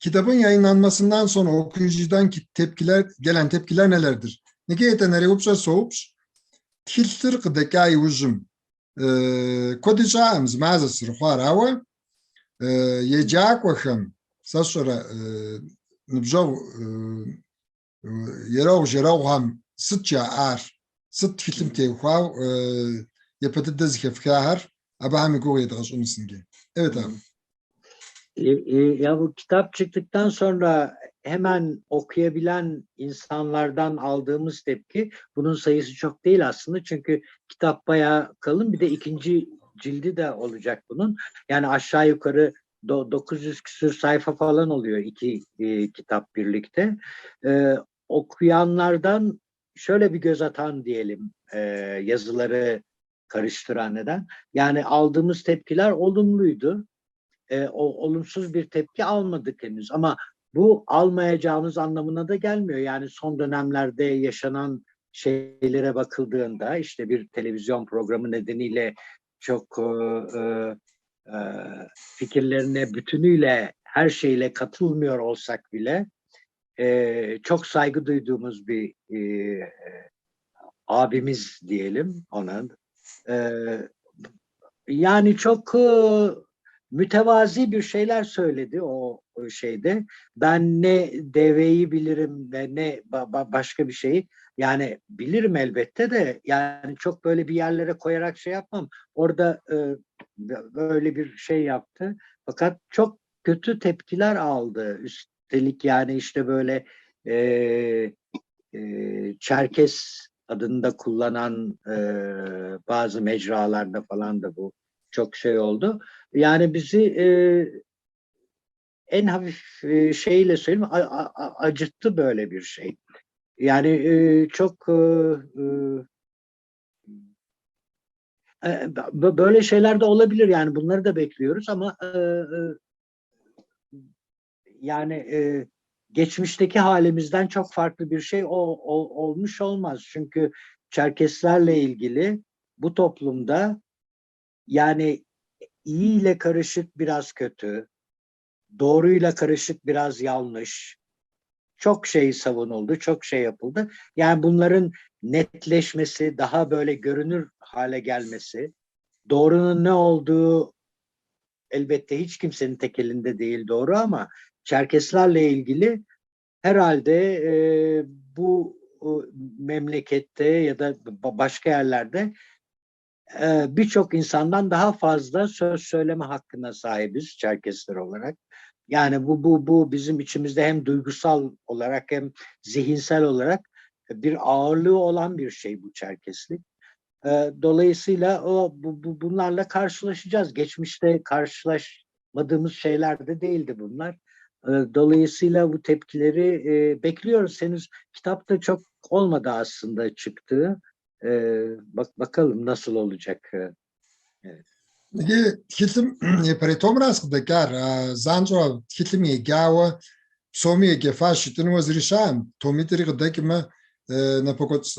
Kitabın yayınlanmasından sonra okuyucudan tepkiler, gelen tepkiler nelerdir? Иджы етӏанэрей упщӏэр соупщӏ. Тхылъыр къыдэкӏа иужьым куэди щӏаӏым, зы мазэ зэрыхъуар, ауэ еджакӏуэхэм, сэ сщӏэрэ, ныбжьэгъу ерэгъу-жэрэгъухэм сыт жаӏар, сыт тхылъым теухуауэ япэ дыдэ зыхэфхахэр, абыхэм и гугъу едгъэщӏыну сынге. Evet abi. Ya bu kitap çıktıktan sonra hemen okuyabilen insanlardan aldığımız tepki, bunun sayısı çok değil aslında çünkü kitap bayağı kalın, bir de ikinci cildi de olacak bunun. Yani aşağı yukarı 900 küsur sayfa falan oluyor iki kitap birlikte. Okuyanlardan şöyle bir göz atan diyelim, yazıları karıştıran neden? Yani aldığımız tepkiler olumluydu. O, olumsuz bir tepki almadık henüz ama bu almayacağımız anlamına da gelmiyor. Yani son dönemlerde yaşanan şeylere bakıldığında işte bir televizyon programı nedeniyle çok fikirlerine bütünüyle her şeyle katılmıyor olsak bile çok saygı duyduğumuz bir abimiz diyelim ona. Yani çok mütevazi bir şeyler söyledi o şeyde. Ben ne deveyi bilirim ve ne başka bir şeyi. Yani bilirim elbette de yani çok böyle bir yerlere koyarak şey yapmam. Orada böyle bir şey yaptı. Fakat çok kötü tepkiler aldı. Üstelik yani işte böyle Çerkes adını da kullanan bazı mecralarda falan da bu çok şey oldu. Yani bizi en hafif şeyle söyleyeyim acıttı böyle bir şey. Yani çok böyle şeyler de olabilir yani bunları da bekliyoruz ama yani geçmişteki halimizden çok farklı bir şey olmuş olmaz. Çünkü Çerkeslerle ilgili bu toplumda yani iyi ile karışık biraz kötü, doğruyla karışık biraz yanlış, çok şey savunuldu, çok şey yapıldı. Yani bunların netleşmesi, daha böyle görünür hale gelmesi, doğrunun ne olduğu elbette hiç kimsenin tek elinde değil doğru ama Çerkeslerle ilgili herhalde bu memlekette ya da başka yerlerde birçok insandan daha fazla söz söyleme hakkına sahibiz Çerkesler olarak. Yani bu bizim içimizde hem duygusal olarak hem zihinsel olarak bir ağırlığı olan bir şey bu Çerkeslik. Dolayısıyla bunlarla karşılaşacağız. Geçmişte karşılaşmadığımız şeyler de değildi bunlar. Dolayısıyla bu tepkileri bekliyoruz. Henüz kitapta çok olmadı aslında çıktığı. Bak bakalım nasıl olacak. Evet. Иджы тхылъым япэрей томращ къыдэкӏар, занщӏэу тхылъым еджауэ псоми еджэфащ жытӏэнуэ зыри щыӏэкъым. Томитӏри къыдэкӏмэ, напэкӏуэцӏ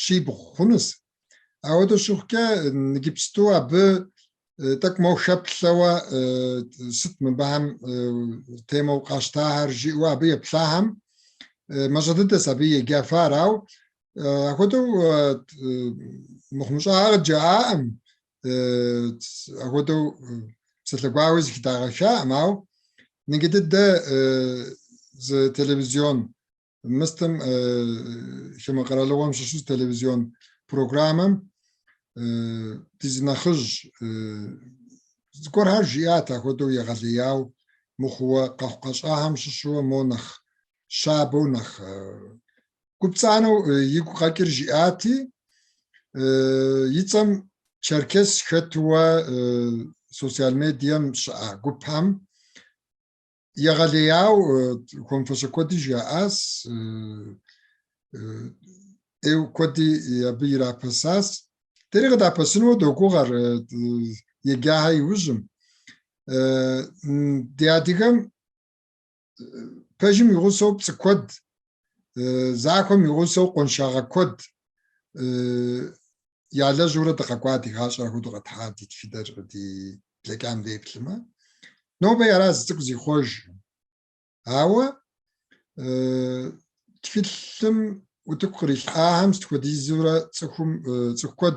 щибгъу хъунущ. Ауэдэу щыхъукӏэ, иджыпсту абы тӏэкӏу моуэ хэплъэуэ сыт мыбыхэм темэу къащтахэр жиӏэу абы еплъахэм мащӏэ дыдэщ абы еджэфар, ауэ апхуэдэу мыхъумыщӏагъэ къыджаӏакъым, апхуэдэу псалъэ гуауи зыхыдагъэхаӏым, ауэ иджы дыдэ зы телевизион мыстым хамэ къэралыгъуэм щыщу телевизион программэм ди зы нэхъыжь зыгуэрхэр жиӏат апхуэдэу егъэлеяуэ мыхъууэ къэхъу-къэщӏахэм щыщуэ мо нэхъ щабэу нэхъ гупцӏанэу игу къэкӏыр жиӏати, и цӏэм Черкес хэтуэ социал медием щыӏэ гупхэм егъэлеяуэ хуэмыфащэ куэди жаӏащ, ӏейуэ куэди абы ирапэсащ. Дэри къыдапэсынуэ догугъэр еджахэ иужьым. Ди адыгэм пэж Пэжым и гъусэу пцӏы куэд, захуэм и гъусэу къуаншагъэ куэд ялэжьурэ дыкъэкӏуа ди гъащӏэр апхуэдэу къэтхьа ди тхыдэр ди блэкӏам деплъымэ. Нобэ ара зы цӏыкӏу зихъуэж. Ауэ тхылъым утыку кърилъхьахэм сыт хуэдизурэ цӏыхум цӏыху куэд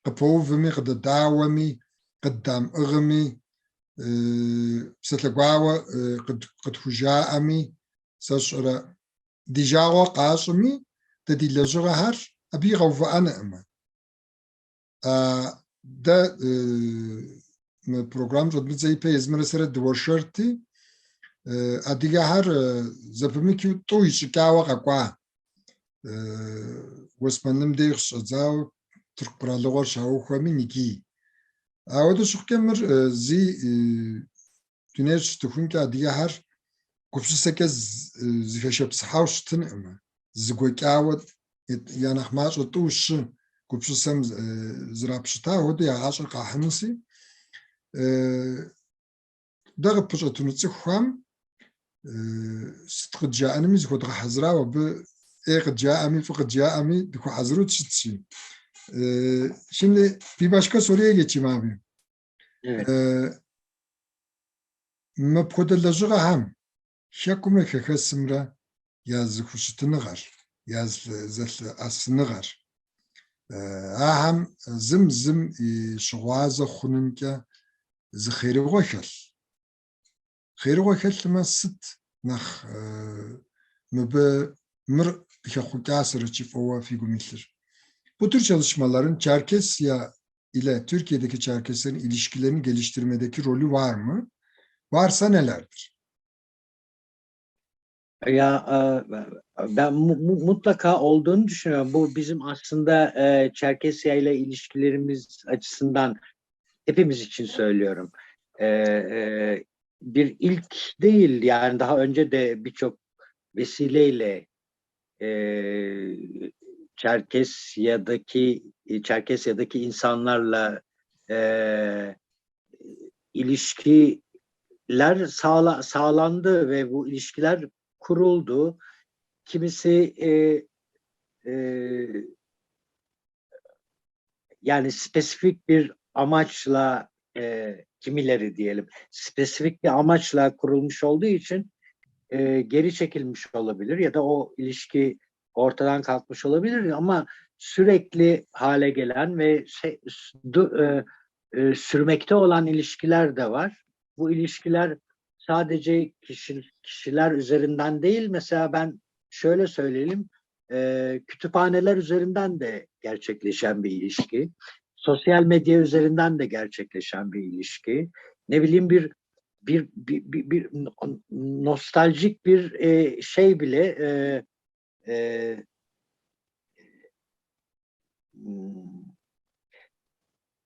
къыпэувми, къыдэдауэми, къыддамыӏыгъми, псалъэ гуауэ къытхужаӏэми, сэ сщӏэрэ ди жагъуэ къащӏми, дэ ди лэжьыгъэхэр абы игъэувыӏэнукъымэ. Дэ мы программ щӏэдмыдзэ ипэ езымрэ сэрэ дыуэршэрти, адыгэхэр зэпымычу тӏу ищӏыкӏауэ къэкӏуа. Уэсмэным деж къыщыщӏэдзауэ Тырку къэралыгъуэр щаухуэми икӏи. Ауэдэу щыхъукӏэ мыр зи дунейр щытыхункӏэ адыгэхэр гупсысэкӏэ зыхэшэпсыхьауэ щытынкъым, зэгуэкӏауэ я нэхъ мащӏэ тӏу-щы гупсысэм зрапщыта хуэдэу я гъащӏэр къахьынуси, дэ къытпэщӏэтыну цӏыхухэм сыт къыджаӏэнуми зыхуэдгъэхьэзырауэ, абы ӏей къыджаӏэми, фӏы къыджаӏэми дыхуэхьэзыру дыщытщи. Şimdi bir başka soruya geçeyim abi. Evet. Мыпхуэдэ лэжьыгъэхэм хэкумрэ хэхэсымрэ я зэхущытыныгъэр, я зэлъэӏэсыныгъэр, ахэм зым зым и щыгъуазэ хъунымкӏэ зы хъерыгъуэ хэлъ. Хъерыгъуэ хэлъмэ, сыт нэхъ мыбы мыр къыхэхъукӏасэрэчи фӏыуэ фи гум илъыр? Bu tür çalışmaların Çerkesya ile Türkiye'deki Çerkeslerin ilişkilerini geliştirmedeki rolü var mı? Varsa nelerdir? Ya ben mutlaka olduğunu düşünüyorum. Bu bizim aslında Çerkesya ile ilişkilerimiz açısından hepimiz için söylüyorum. Bir ilk değil, yani daha önce de birçok vesileyle Çerkesya'daki insanlarla ilişkiler sağlandı ve bu ilişkiler kuruldu. Kimisi yani spesifik bir amaçla kimileri diyelim spesifik bir amaçla kurulmuş olduğu için geri çekilmiş olabilir ya da o ilişki ortadan kalkmış olabilir ama sürekli hale gelen ve sürmekte olan ilişkiler de var. Bu ilişkiler sadece kişiler üzerinden değil, mesela ben şöyle söyleyelim, kütüphaneler üzerinden de gerçekleşen bir ilişki, sosyal medya üzerinden de gerçekleşen bir ilişki, ne bileyim bir nostaljik bir şey bile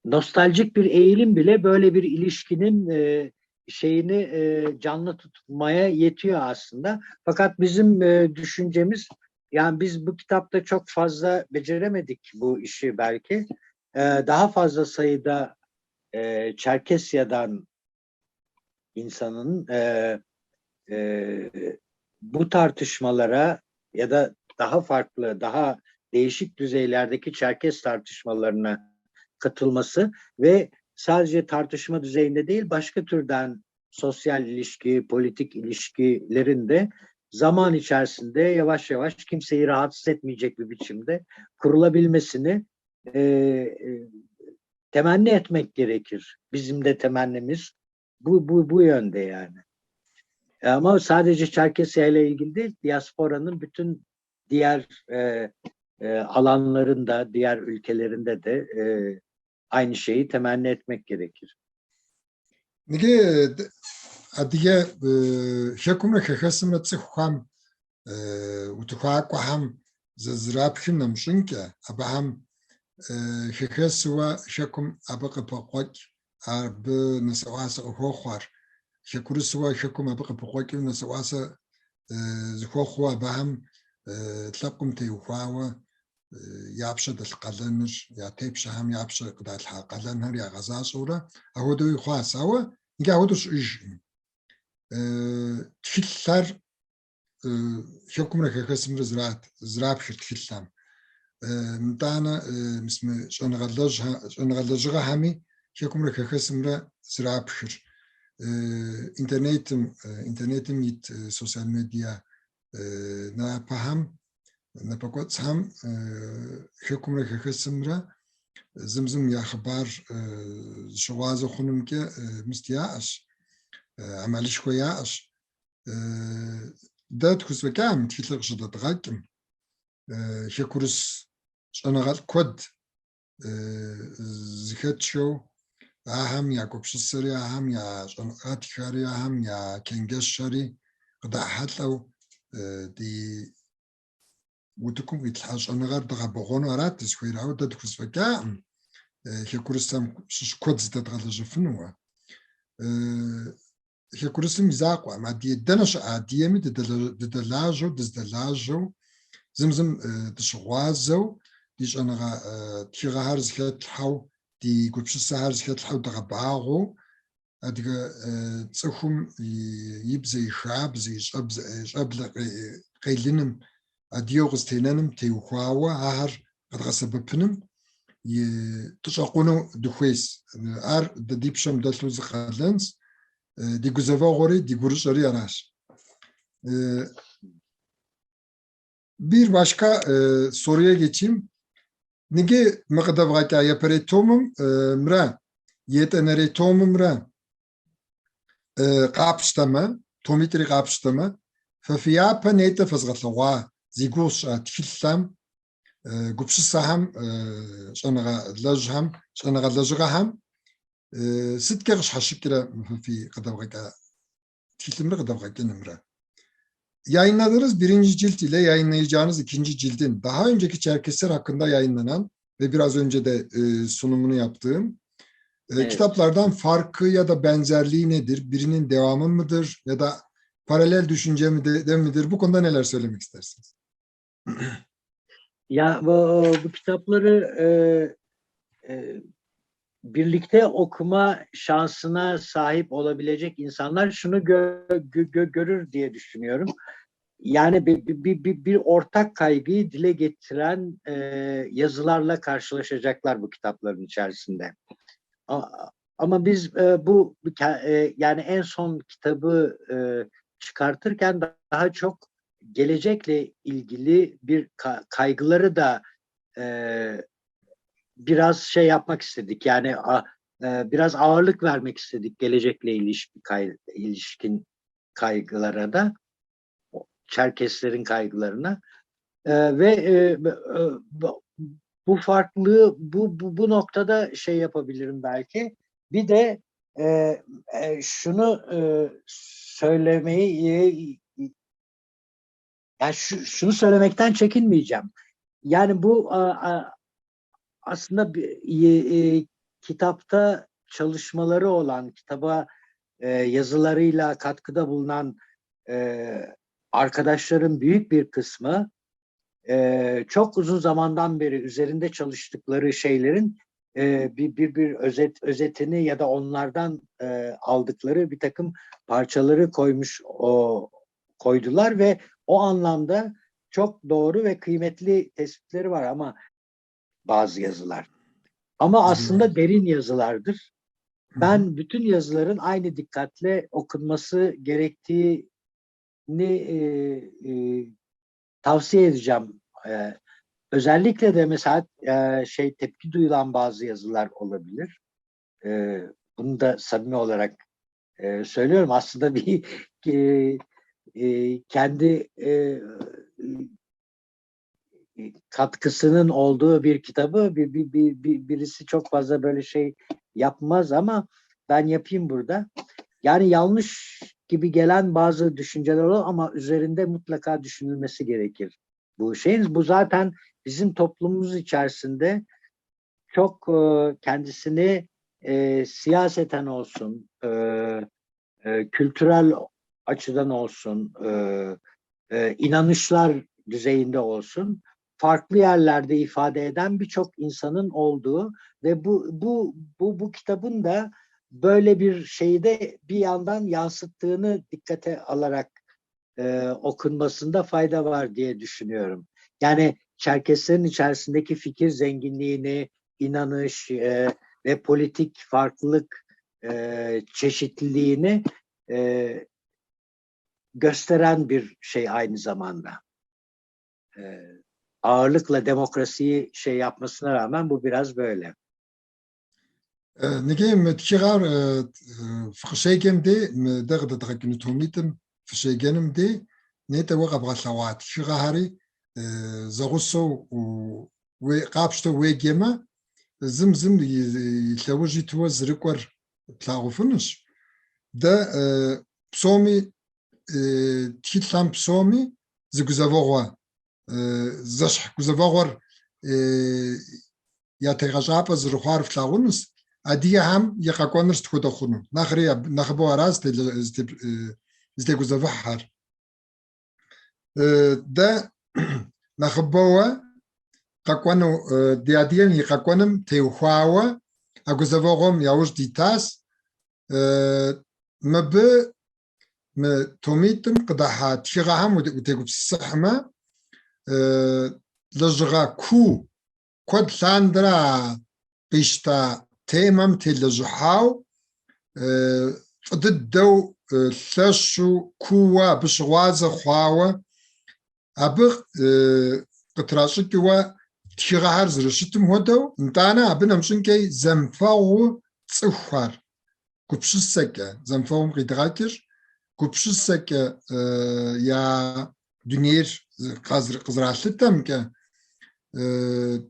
nostaljik bir eğilim bile böyle bir ilişkinin şeyini canlı tutmaya yetiyor aslında. Fakat bizim düşüncemiz, yani biz bu kitapta çok fazla beceremedik bu işi belki. Daha fazla sayıda Çerkesya'dan insanın bu tartışmalara ya da daha farklı, daha değişik düzeylerdeki Çerkes tartışmalarına katılması ve sadece tartışma düzeyinde değil, başka türden sosyal ilişki, politik ilişkilerin de zaman içerisinde yavaş yavaş kimseyi rahatsız etmeyecek bir biçimde kurulabilmesini temenni etmek gerekir. Bizim de temennimiz bu yönde yani. Ama sadece Çerkesya ile ilgili değil, diasporanın bütün diğer alanlarında, diğer ülkelerinde de aynı şeyi temenni etmek gerekir. Иджы адыгэ хэкумрэ хэхэсымрэ цӏыхухэм утыкуакӏуэхэм зэзрапхым нэмыщӏынкӏэ, абыхэм хэхэсыуэ хэкум абы къыпыкъуэкӏ, абы нэсэӏуасэ къыхуэхъуар, хэкурысыуэ хэкум абы къыпыкъуэкӏыу нэсэӏуасэ зыхуэхъуу абыхэм лъэпкъым теухуауэ я пщэ дэлъ къалэныр, я тепщэхэм я пщэ къыдалъхьа къалэнхэр ягъэзащӏэурэ апхуэдэуи хъуащ. Ауэ иджы апхуэдэу щыӏэжкъым. Тхылъхэр хэкумрэ хэхэсымрэ зрапхыр тхылъхэм. Нтӏанэ мис мы щӏэныгъэ лэжьыгъэхэми хэкумрэ хэхэсымрэ зрапхыр. Интернетым ит социал медиа напэхэм, напэкӏуэцӏхэм хэкумрэ хэхэсымрэ зым зым я хъыбар зыщыгъуазэ хъунымкӏэ мыст яӏэщ, ӏэмалышхуэ яӏэщ. Дэ тхузэфӏэкӏа мы тхылъыр къыщыдэдгъэкӏым, хэкурыс щӏэныгъэлӏ куэд зыхэтшэу, ахэм я гупсысэри, ахэм я щӏэныгъэтхэри, ахэм я чэнджэщхэри къыдахьэлӏэу ди утыкум къитлъхьа щӏэныгъэр дгъэбэгъуэну арат дызыхуейр, ауэ дэ тхузэфӏэкӏакъым хэкурысхэм щыщ куэд зыдэдгъэлэжьэфынуэ. Хэкурысым и закъуэкъым, адыгэ дэнэ щыӏэ адыгэми дыдэлажьэу, дыздэлажьэу, зым зым дыщыгъуазэу, ди щӏэныгъэ тхыгъэхэр зыхэтлъхьэу, ди гупсысэхэр зыхэтлъхьэу дгъэбагъуэу, адыгэ цӏыхум и бзэ, и хабзэ, и щӏэблэ къелыным, адыгэу къызэтенэным теухуауэ ахэр къэдгъэсэбэпыным и дыщӏэкъуну дыхуейс. Ар дэ ди пщэм дэлъу зы къалэнщ, ди гузэвэгъуэри, ди гурыщӏэри аращ. Bir başka soruya geçeyim. Иджы мы къыдэвгъэкӏа япэрей томымрэ етӏанэрей томымрэ къапщтэмэ, томитӏри къапщтэмэ, фэ фи япэ нетӏэ фэзгъэлъэгъуа зи гугъу сщӏа тхылъхэм, гупсысэхэм, щӏэныгъэ лэжьхэм, щӏэныгъэ лэжьыгъэхэм сыткӏэ къыщхьэщыкӏрэ мы фэ фи къыдэвгъэкӏа тхылъымрэ къыдэвгъэкӏынымрэ? Yayınladığınız birinci cilt ile yayınlayacağınız ikinci cildin daha önceki Çerkesler hakkında yayınlanan ve biraz önce de sunumunu yaptığım kitaplardan farkı ya da benzerliği nedir? Birinin devamı mıdır ya da paralel düşünce mi de midir? Bu konuda neler söylemek istersiniz? Ya bu kitapları birlikte okuma şansına sahip olabilecek insanlar şunu görür diye düşünüyorum. Yani bir ortak kaygıyı dile getiren yazılarla karşılaşacaklar bu kitapların içerisinde. Ama biz bu yani en son kitabı çıkartırken daha çok gelecekle ilgili bir kaygıları da biraz şey yapmak istedik. Yani biraz ağırlık vermek istedik gelecekle ilişkin kaygılara da, Çerkeslerin kaygılarına. Ve bu farklılığı bu noktada şey yapabilirim belki. Bir de şunu söylemeyi, yani şunu söylemekten çekinmeyeceğim. Yani bu aslında bir kitapta çalışmaları olan, kitaba yazılarıyla katkıda bulunan arkadaşların büyük bir kısmı çok uzun zamandan beri üzerinde çalıştıkları şeylerin bir özetini ya da onlardan aldıkları bir takım parçaları koydular ve o anlamda çok doğru ve kıymetli tespitleri var ama bazı yazılar. Ama aslında derin yazılardır. Ben bütün yazıların aynı dikkatle okunması gerektiğini tavsiye edeceğim. Özellikle de mesela tepki duyulan bazı yazılar olabilir. Bunu da samimi olarak söylüyorum. Aslında bir kendi katkısının olduğu bir kitabı birisi çok fazla böyle şey yapmaz ama ben yapayım burada. Yani yanlış gibi gelen bazı düşünceler olur ama üzerinde mutlaka düşünülmesi gerekir bu şeyin. Bu zaten bizim toplumumuz içerisinde çok kendisini siyaseten olsun, kültürel açıdan olsun, inanışlar düzeyinde olsun, farklı yerlerde ifade eden birçok insanın olduğu ve bu kitabın da böyle bir şeyi de bir yandan yansıttığını dikkate alarak Okunmasında fayda var diye düşünüyorum. Yani Çerkeslerin içerisindeki fikir zenginliğini, inanış ve politik farklılık çeşitliliğini gösteren bir şey aynı zamanda. Ağırlıkla demokrasiyi şey yapmasına rağmen bu biraz böyle. Ныги мы тхыгъэр фыкъыщеджэм де, мы дэ къыдэдгъэкӏыну томитӏым фыщеджэнум де, нетӏэ уэ къэбгъэлъэгъуа тхыгъэхэри зэгъусэу къапщтэу уеджэмэ, зым зым и лъэужь итуэ зэрыкӏуэр плъагъуфынущ. Дэ псоми тхылъхэм псоми зы гузэвэгъуэ, зэщхь гузэвэгъуэр я тегъэщӏапӏэ зэрыхъуар флъагъунущ, адыгэхэм и къэкӏуэныр сыт хуэдэ хъуну? Нэхъри нэхъыбэу ара зытегузэвыхьхэр. Дэ нэхъыбэуэ къэкӏуэну, ди адыгэм и къэкӏуэным теухуауэ а гузэвэгъуэм яужь дитащ. Мыбы мы томитӏым къыдэхьа тхыгъэхэм утегупсысыхьмэ, лэжьыгъэ куу куэд лъандэрэ а къищта темэм телэжьыхьау фӏы дыдэу лъэщу кууэ абы щыгъуазэ хъуауэ, абы къытращӏыкӏыуэ тхыгъэхэр зэрыщытым хуэдэу, нтӏанэ абы нэмыщӏынкӏэ зэмыфэгъу цӏыхухэр гупсысэкӏэ, зэмыфэгъум къидгъэкӏыр, гупсысэкӏэ я дунейр къызэралъытэмкӏэ,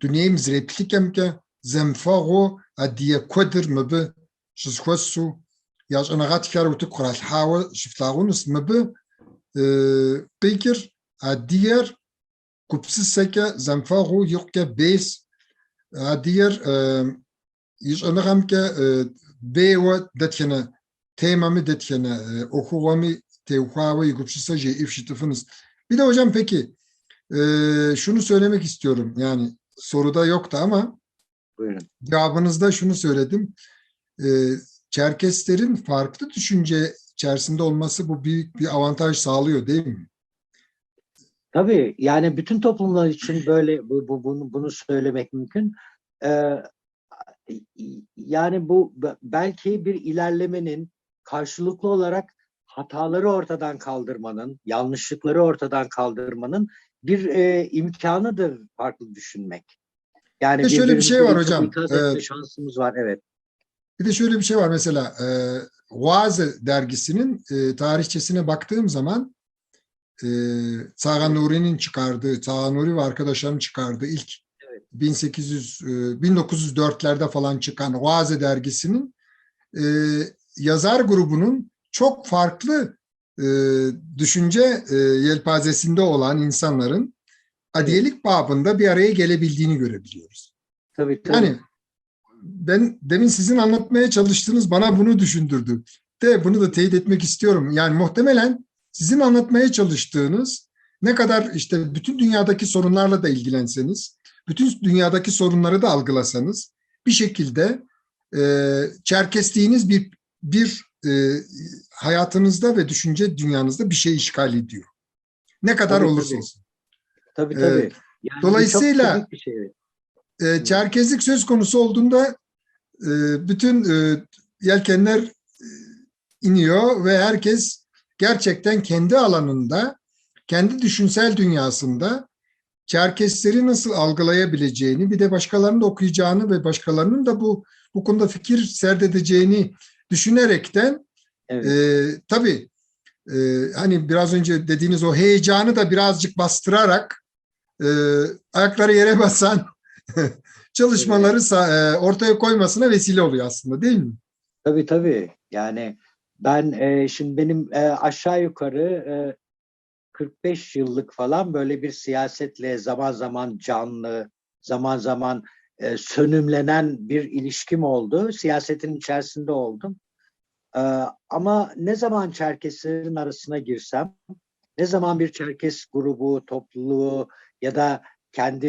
дунейм зэреплъыкӏэмкӏэ зэмыфэгъуу адыгэ куэдыр мыбы щызэхуэсу я щӏэныгъэтхэр утыку къралъхьауэ щыфлъагъунущ. Мыбы къикӏыр адыгэр гупсысэкӏэ зэмыфэгъуу икъукӏэ бейщ, адыгэр и щӏэныгъэмкӏэ бейуэ дэтхэнэ темэми, дэтхэнэ ӏуэхугъуэми теухуауэ и гупсысэ жеӏэф щытыфынущ. Bir de hocam, peki şunu söylemek istiyorum. Yani soruda yoktu ama Buyurun. Cevabınızda şunu söyledim. Çerkeslerin farklı düşünce içerisinde olması bu büyük bir avantaj sağlıyor, değil mi? Tabii, yani bütün toplumlar için böyle bunu söylemek mümkün. Yani bu belki bir ilerlemenin, karşılıklı olarak hataları ortadan kaldırmanın, yanlışlıkları ortadan kaldırmanın bir imkanıdır farklı düşünmek. Yani Bir de şöyle bir şey var birbirimizi hocam. ikaz etme şansımız var, evet. Bir de şöyle bir şey var mesela, Ğuaze dergisinin tarihçesine baktığım zaman Çağan Nuri'nin çıkardığı, Çağan Nuri ve arkadaşlarının çıkardığı ilk 1904'lerde falan çıkan Ğuaze dergisinin yazar grubunun çok farklı düşünce yelpazesinde olan insanların adiyelik babında bir araya gelebildiğini görebiliyoruz. Tabii, tabii. Yani ben demin sizin anlatmaya çalıştığınız bana bunu düşündürdü. De bunu da teyit etmek istiyorum. Yani muhtemelen sizin anlatmaya çalıştığınız, ne kadar işte bütün dünyadaki sorunlarla da ilgilenseniz, bütün dünyadaki sorunları da algılasanız bir şekilde Çerkesliğiniz bir hayatınızda ve düşünce dünyanızda bir şey işgal ediyor. Ne kadar olursa olsun. Tabii, tabii. Yani Dolayısıyla çok komik bir şey, evet. Çerkezlik söz konusu olduğunda bütün yelkenler iniyor ve herkes gerçekten kendi alanında, kendi düşünsel dünyasında Çerkesleri nasıl algılayabileceğini, bir de başkalarının da okuyacağını ve başkalarının da bu konuda fikir serdedeceğini düşünerekten, tabii biraz önce dediğiniz o heyecanı da birazcık bastırarak ayakları yere basan çalışmaları ortaya koymasına vesile oluyor aslında, değil mi? Tabii, tabii. Yani ben şimdi benim aşağı yukarı 45 yıllık falan böyle bir siyasetle zaman zaman canlı, zaman zaman sönümlenen bir ilişkim oldu. Siyasetin içerisinde oldum. Ama ne zaman Çerkeslerin arasına girsem, ne zaman bir Çerkes grubu, topluluğu ya da kendi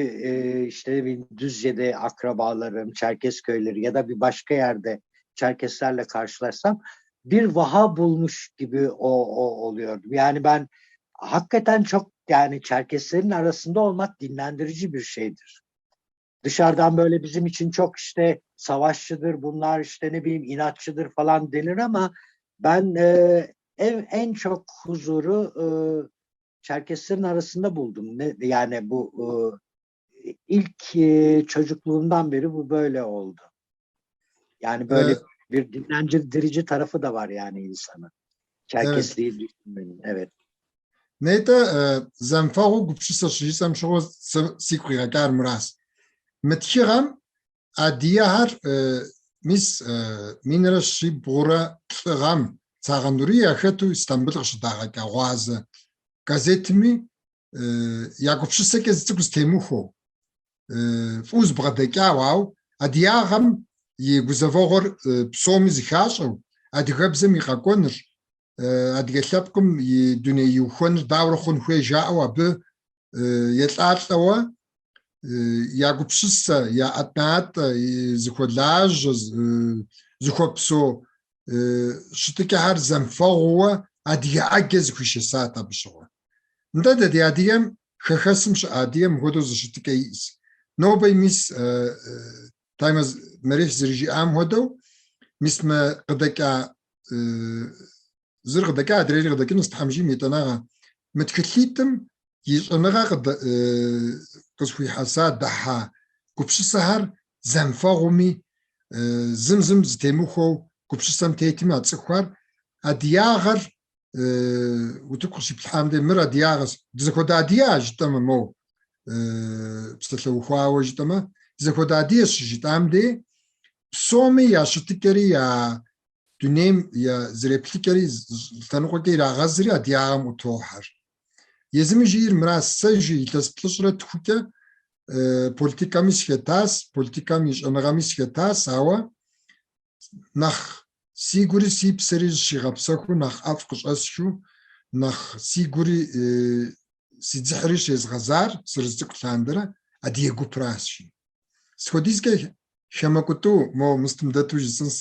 bir Düzce'de akrabalarım, Çerkes köyleri ya da bir başka yerde Çerkeslerle karşılaşsam bir vaha bulmuş gibi o oluyordum. Yani ben Hakikaten çok yani Çerkeslerin arasında olmak dinlendirici bir şeydir. Dışarıdan böyle bizim için çok işte savaşçıdır bunlar, işte ne bileyim inatçıdır falan denir ama ben en çok huzuru Çerkeslerin arasında buldum. Yani bu ilk çocukluğumdan beri bu böyle oldu. Yani böyle bir dinlendirici tarafı da var yani insanın. Çerkesliği düşünmenin. Evet. Нетӏэ зэмыфэгъуу гупсысэ щыжысӏэм щыгъуэ сигу къигъэкӏар мыращ. Мы тхыгъэм адыгэхэр мис 1103 гъэм Цагъэ Нурий яхэту Истамбыл къыщыдагъэкӏа Гъуазэ газетми я гупсысэкӏэ зы цӏыкӏу зытемыхуэу, фӏыуэ зыбгъэдэкӏауэ, ауэ адыгагъэм и гузэвэгъуэр псоми зыхащӏэу, адыгэбзэм и къэкӏуэныр, адыгэ лъэпкъым и дуней иухуэныр дауэрэ хъун хуей жаӏэу абы елӏалӏэуэ я гупсысэ, я ӏэнатӏэ, зыхуэлажьэ, зыхуэпсэу щытыкӏэхэр зэмыфэгъууэ адыгэ ӏэджэ зыхуишэсат абы щыгъуэ. Нтӏэ дэ ди адыгэм хэхэсым щыӏэ адыгэм мыхуэдэу зы щытыкӏэ иӏэс. Нобэ мис Таймаз Мэрихь зэрыжиӏам хуэдэу, мис мы къыдэкӏа зыр къыдэкӏа, адрейри къыдэкӏынущ Тхьэм жиӏэм етӏанэгъэ. Мы тхылъитӏым и щӏэныгъэ къызыхуихьэса дэхьа гупсысэхэр зэмыфэгъуми, зым зым зытемыхуэу гупсысэм тетми а цӏыхухэр адыгагъэр утыку къыщиплъхьам де мыр адыгагъэщ. Дызэхуэдэ адыгэ жытӏэмэ, моу псалъэухуауэ жытӏэмэ, дызэхуэдэ адыгэщ щыжытӏам де псоми я щытыкӏэри я дунейм я зэреплъыкӏэри лъэныкъуэкӏэ ирагъэзри адыгагъэм ӏутохьэр. Езыми жиӏэр мыращ, сэ жи илъэс плӏыщӏрэ тхукӏэ политикэми сыхэтас, политикэм и щӏэныгъэми сыхэтас, ауэ нэхъ сигури си псэри зыщигъэпсэхуу, нэхъ ӏэфӏ къыщӏэсхыу, нэхъ сигури си дзыхьри щезгъэзар сырызцӏыкӏу лъандэрэ адыгэ гупращ жи. Сыт хуэдизкӏэ хамэкӏутӏу, мо мыстым дэту жысӏэнс,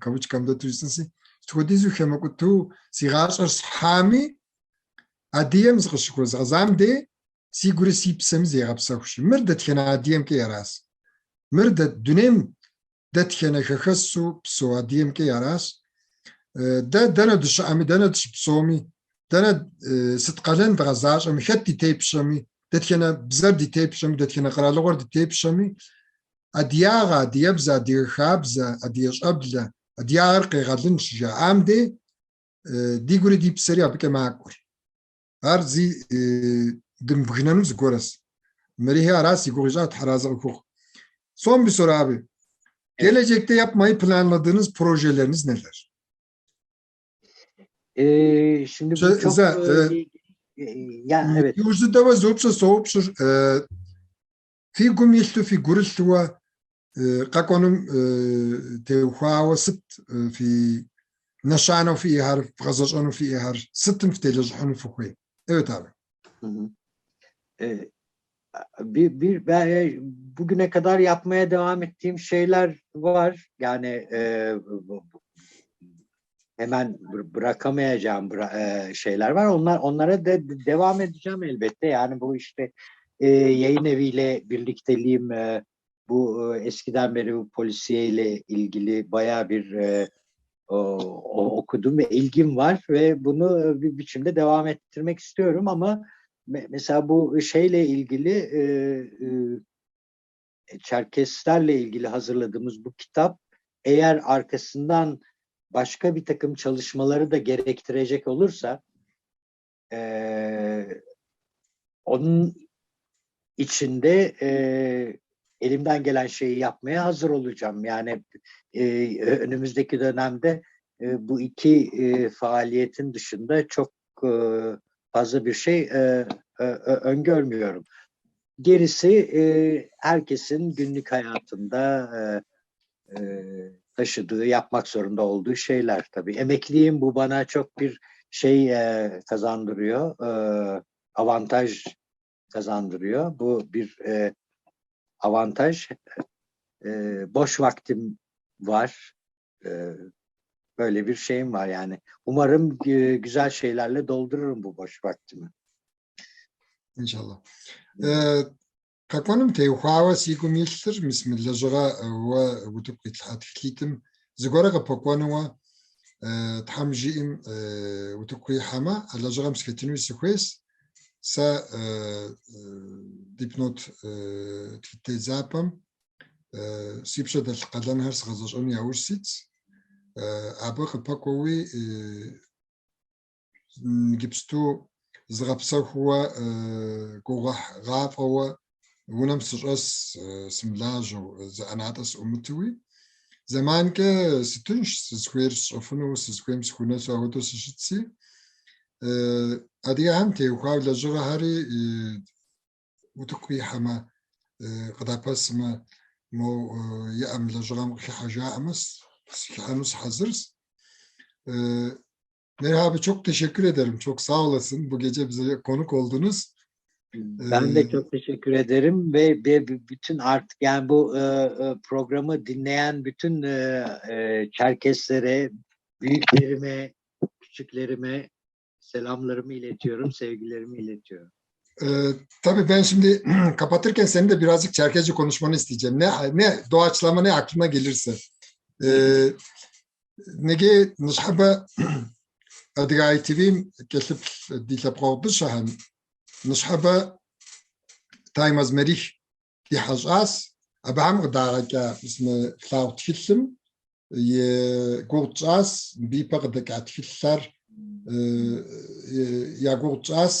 кавычкэм дэту жысӏэнси, сыт хуэдизу хамэкӏутӏу си гъащӏэр схьами, адыгэм зыкъыщыхуэзгъэзам де сигури си псэми зегъэпсэху жи. Мыр дэтхэнэ адыгэмкӏи аращ. Мыр дунейм дэтхэнэ хэхэсу псэу адыгэмкӏи аращ. Дэ дэнэ дыщыӏэми, дэнэ дыщыпсэуми, дэнэ сыт къалэн дгъэзащӏэми, хэт ди тепщэми, дэтхэнэ бзэр ди тепщэми, дэтхэнэ къэралыгъуэр ди тепщэми, адыгагъэ, адыгэбзэ, адыгэ хабзэ, адыгэ щӏэблэ, адыгагъэр къегъэлын щыжаӏам де дигури ди псэри абыкӏэ макӏуэр. Ар зи дымыбгынэну зыгуэрэс. Мэрихьи аращ и гугъу ищӏа Тхьэр арэзы къыхухъу. Son bir soru abi. Gelecekte yapmayı planladığınız projeleriniz neler? Şimdi bu çok ya evet. Иужь дыдэуэ зы упщӏэ соупщӏыр, фи гум илъу, фи гурылъуэ къэкӏуэнум теухуауэ сыт фи нэщанэу фиӏэхэр, вгъэзэщӏэну фиӏэхэр, сытым фытелэжьыхьыну фыхуей? Evet abi. Hı. Bir ben bugüne kadar yapmaya devam ettiğim şeyler var. Yani hemen bırakamayacağım şeyler var. Onlara da devam edeceğim elbette. Yani bu işte yayın eviyle birlikteliğim, bu eskiden beri bu polisiyeyle ilgili bayağı bir okudum ve ilgim var ve bunu bir biçimde devam ettirmek istiyorum ama mesela bu şeyle ilgili Çerkeslerle ilgili hazırladığımız bu kitap eğer arkasından başka bir takım çalışmaları da gerektirecek olursa onun içinde elimden gelen şeyi yapmaya hazır olacağım. Yani önümüzdeki dönemde bu iki faaliyetin dışında çok fazla bir şey öngörmüyorum. Gerisi herkesin günlük hayatında taşıdığı, yapmak zorunda olduğu şeyler tabii. Emekliyim, bu bana çok bir şey kazandırıyor, avantaj kazandırıyor. Bu bir avantaj. Boş vaktim var. Böyle bir şeyim var yani. Umarım güzel şeylerle doldururum bu boş vaktimi. Иншаллах. Къэкӏуэнум теухуауэ си гум илъыр, мис мы лэжьыгъэ уэ утыку къитлъхьа тхылъитӏым зыгуэрэ къыпэкӏуэнууэ Тхьэм жиӏэм утыку къихьэмэ, а лэжьыгъэм сыхэтынуи сыхуейс. Сэ Дипнот тхылъ тедзапӏэм си пщэ дэлъ къалэнхэр сгъэзэщӏэну яужь ситс. Абы къыпэкӏуэуи иджыпсту зыгъэпсэхууэ гугъуехь гъафӏэуэ унэм сыщӏэс сымылажьэу, зы ӏэнатӏэ сыӏумытуи, зэманкӏэ сытынш, сызыхуейр сщӏэфыну, сызыхуейм сыхунэсу апхуэдэу сыщытси, адыгэхэм теухуауэ лэжьыгъэхэри утыку къихьэмэ, къыдапэсмэ, мо иӏэ мы лэжьыгъэм къыхыхьэ жаӏэмэ, сыхыхьэну сыхьэзырщ. Merih abi, çok teşekkür ederim. Çok sağ olasın. Bu gece bize konuk oldunuz. Ben de çok teşekkür ederim ve bütün artık yani bu programı dinleyen bütün Çerkeslere, büyüklerime, küçüklerime selamlarımı iletiyorum, sevgilerimi iletiyorum. Tabii ben şimdi kapatırken senin de birazcık Çerkezce konuşmanı isteyeceğim. Ne doğaçlama ne aklına gelirse. Ныджы ныщхьэбэ Адыгэ ITV-м кӏэлъыплъ ди лъэпкъэгъу дыщэхэм, ныщхьэбэ Таймаз Мерих ди хьэщӏас, абыхэм къыдагъэкӏа мис мы флъагъу тхылъым и гугъу тщӏас, мыбы ипэ къыдэкӏа тхылъхэр я гугъу тщӏас,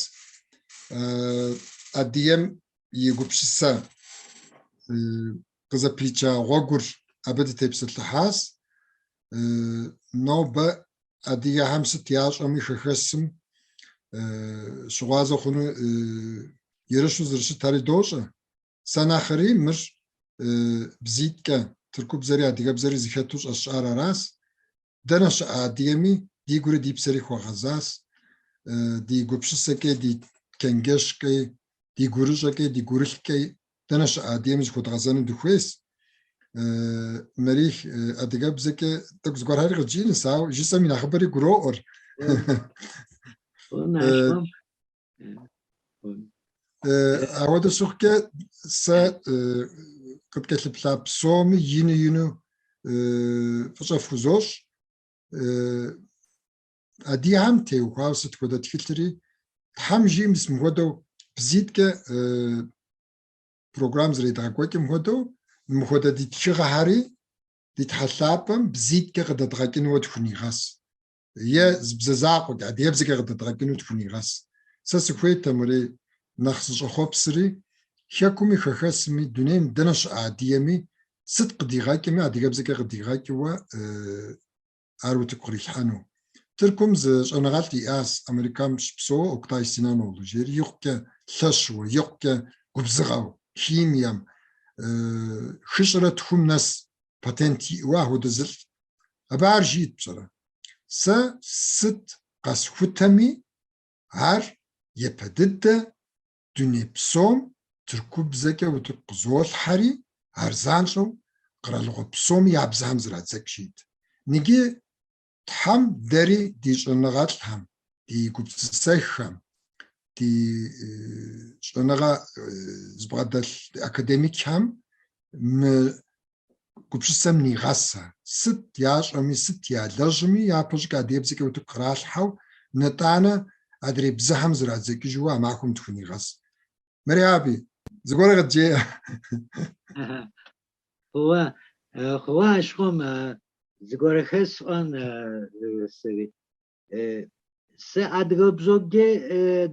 адыгэм и гупсысэ къызэпича гъуэгур абы дытепсэлъыхьащ. Нобэ адыгэхэм сыт ящӏэми хэхэсым щыгъуазэ хъуну ерыщу зэрыщытари дощӏэ. Сэ нэхъри мыр бзитӏкӏэ, тыркубзэри адыгэбзэри зыхэту щӏэсщӏар аращ. Дэнэ щыӏэ адыгэми ди гури ди псэри хуэгъэзащ, ди гупсысэкӏэ, ди чэнджэщкӏэ, ди гурыщӏэкӏэ, ди гурылъкӏэ дэнэ щыӏэ адыгэми зыхуэдгъэзэну дыхуейщ. Мерих адыгэбзэкӏэ тӏэкӏу зыгуэрхэри къыджиӏэнущ, ауэ жысӏэм и нэхъыбэри гуроӏуэр. Ауэдэ щыхъукӏэ сэ къыткӏэлъыплъа псоми ину-ину фӏыщӏэ фхузощӏ. Адыгэхэм теухуауэ сыт хуэдэ тхылъри Тхьэм жиӏэм мис мыхуэдэу бзитӏкӏэ программ зэредгъэкӏуэкӏым хуэдэу, мыхуэдэ ди тхыгъэхэри ди Тхьэ лъапӏэм бзитӏкӏэ къыдэдгъэкӏынуэ тхунигъэс. Е зы бзэ закъуэкӏэ, адыгэбзэкӏэ къыдэдгъэкӏыну тхунигъэс. Сэ сыхуейт мыри нэхъ сыщӏэхъуэпсри, хэкуми хэхэсми, дунейм дэнэ щыӏэ адыгэми, сыт къыдигъэкӏми адыгэбзэкӏэ къыдигъэкӏыуэ ар утыку кърилъхьэну. Тыркум зы щӏэныгъэлӏ иӏащ, Америкэм щыпсэуэ Октай Синаноглу жери, икъукӏэ лъэщуэ, икъукӏэ губзыгъэу, химием 303-м нэс патент иӏэуэ апхуэдэ зылӏ. Абы ар жиӏэт, пщӏэрэ? Сэ сыт къэсхутэми, ар япэ дыдэ дуней псом тыркубзэкӏэ утыку къызолъхьэри, ар занщӏэу къэралыгъуэ псоми я бзэхэм зэрадзэкӏ, жиӏэт. Ныджы Тхьэм дэри ди щӏэныгъэлӏхэм, ди гупсысэххэм, ди щӏэныгъэ зыбгъэдэлъ академикхэм мы гупсысэм нигъэсэ. Сыт ящӏэми, сыт ялэжьми, япэщӏыкӏэ адыгэбзэкӏэ утыку къралъхьэу, нэтӏанэ адрей бзэхэм зэрадзэкӏыжу а махуэм тхунигъэс. Мерих аби, зыгуэрэ къыджеӏэ. Хъугъэ, хъугъэ ащыгъум зыгорэхэр сӏон сэри. Сэ адыгэбзэкӏэ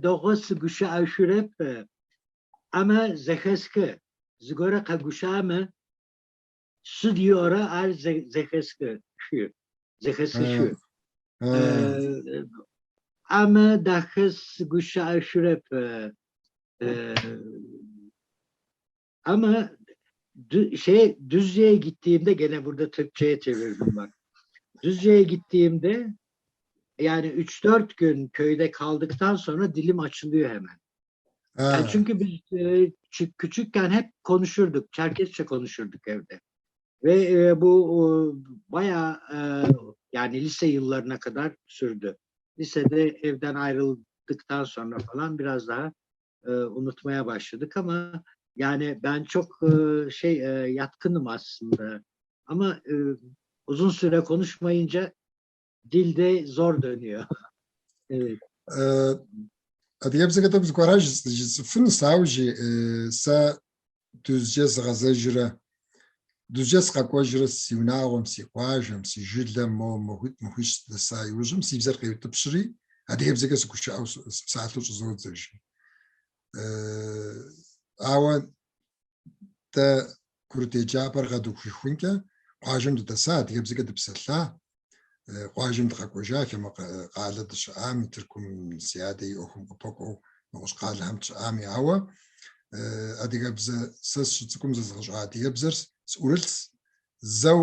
дэгъоу сыгущыӏэшъурэп, амэ зэхэсхы. Зыгорэ къэгущыӏэмэ, сыд иӏорэ ар зэхэсхы, зэхэсхышъу. Амэ дахэ сыгущыӏэшъурэп. Ama şey Düzce'ye gittiğimde gene burada Türkçe'ye çevirdim bak. Düzce'ye gittiğimde yani 3-4 gün köyde kaldıktan sonra dilim açılıyor hemen. Yani çünkü biz küçükken hep konuşurduk. Çerkesçe konuşurduk evde. Ve bu bayağı yani lise yıllarına kadar sürdü. Lisede evden ayrıldıktan sonra falan biraz daha Unutmaya başladık ama yani ben çok şey yatkınım aslında. Ama uzun süre konuşmayınca dil de zor dönüyor. Evet. Адыгэбзэкӏэ тӏэкӏу зыгуэрхэр жысӏэфынущ, ауэ жи сэ Дузджэ згъэзэжрэ, Дузджэ сыкъэкӏуэжрэ си унагъуэм, си къуажэм, си жылэм мо махуитӏ махуищ сыдэса иужьым си бзэр къеутӏыпщри, адыгэбзэкӏэ сыгушыӏэу сыпсалъэу щӏызодзэ жи. Ауэ дэ курыт еджапӏэр къэдухыхункӏэ къуажэм дыдэса, адыгэбзэкӏэ дыпсэлъа, къуажэм дыкъэкӏуэжа, хамэ къалэ дыщыӏами, Тыркум си адэ и ӏуэхум къыпэкӏуэу нэгъуэщӏ къалэхэм дыщыӏами, ауэ адыгэбзэ сэ сыщыцӏыкӏум зэзгъэщӏа адыгэбзэр сӏурылъс, зэу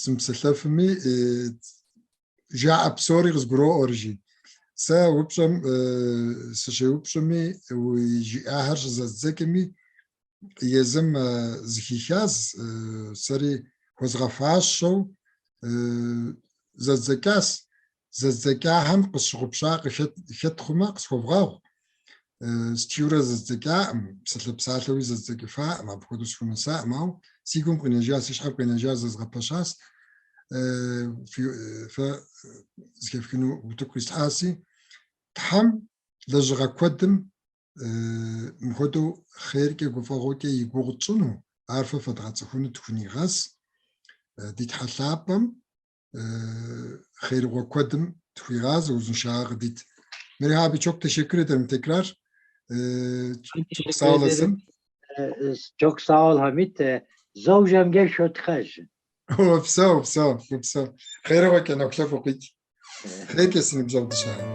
сымыпсэлъэфми, жаӏэ псори къызгуроӏуэр жи. Сэ упщӏэм сыщеупщӏми, жиӏахэр щызэздзэкӏми, езым зыхихащ, сэри хуэзгъэфащэу зэздзэкӏащ. Зэздзэкӏахэм къысщыгъупща къыхэт хъумэ, къысхуэвгъэгъу. Стхыурэ зэздзэкӏаӏым, псалъэ-псалъэуи зэздзэкӏыфаӏым, апхуэдэу схунэсаӏым, ауэ си гум къинэжа, си щхьэм къинэжа зэзгъэпэщащ, фэ зыхэфхыну утыку къислъхьаси. Тхьэм лэжьыгъэ куэдым мыхуэдэу хъеркӏэ гуфӏэгъуэкӏэ и гугъу тщӏыну, ар фэ фэдгъэцӏыхуну тхунигъэс. Ди Тхьэ лъапӏэм хъерыгъуэ куэдым тхуигъазэ, узыншагъэ къыдит. Melih abi çok teşekkür ederim tekrar. Ben Çok teşekkür sağ ederim. olasın. Çok sağ ol Hamit. Зэужэмгэ шъотхъэж. Упсэу, упсэу, упсэу. Хъерыгъуэкӏэ нэхулъэфӏ укъикӏ. Хъеркӏэ си ныбжьэгъу дыщэ.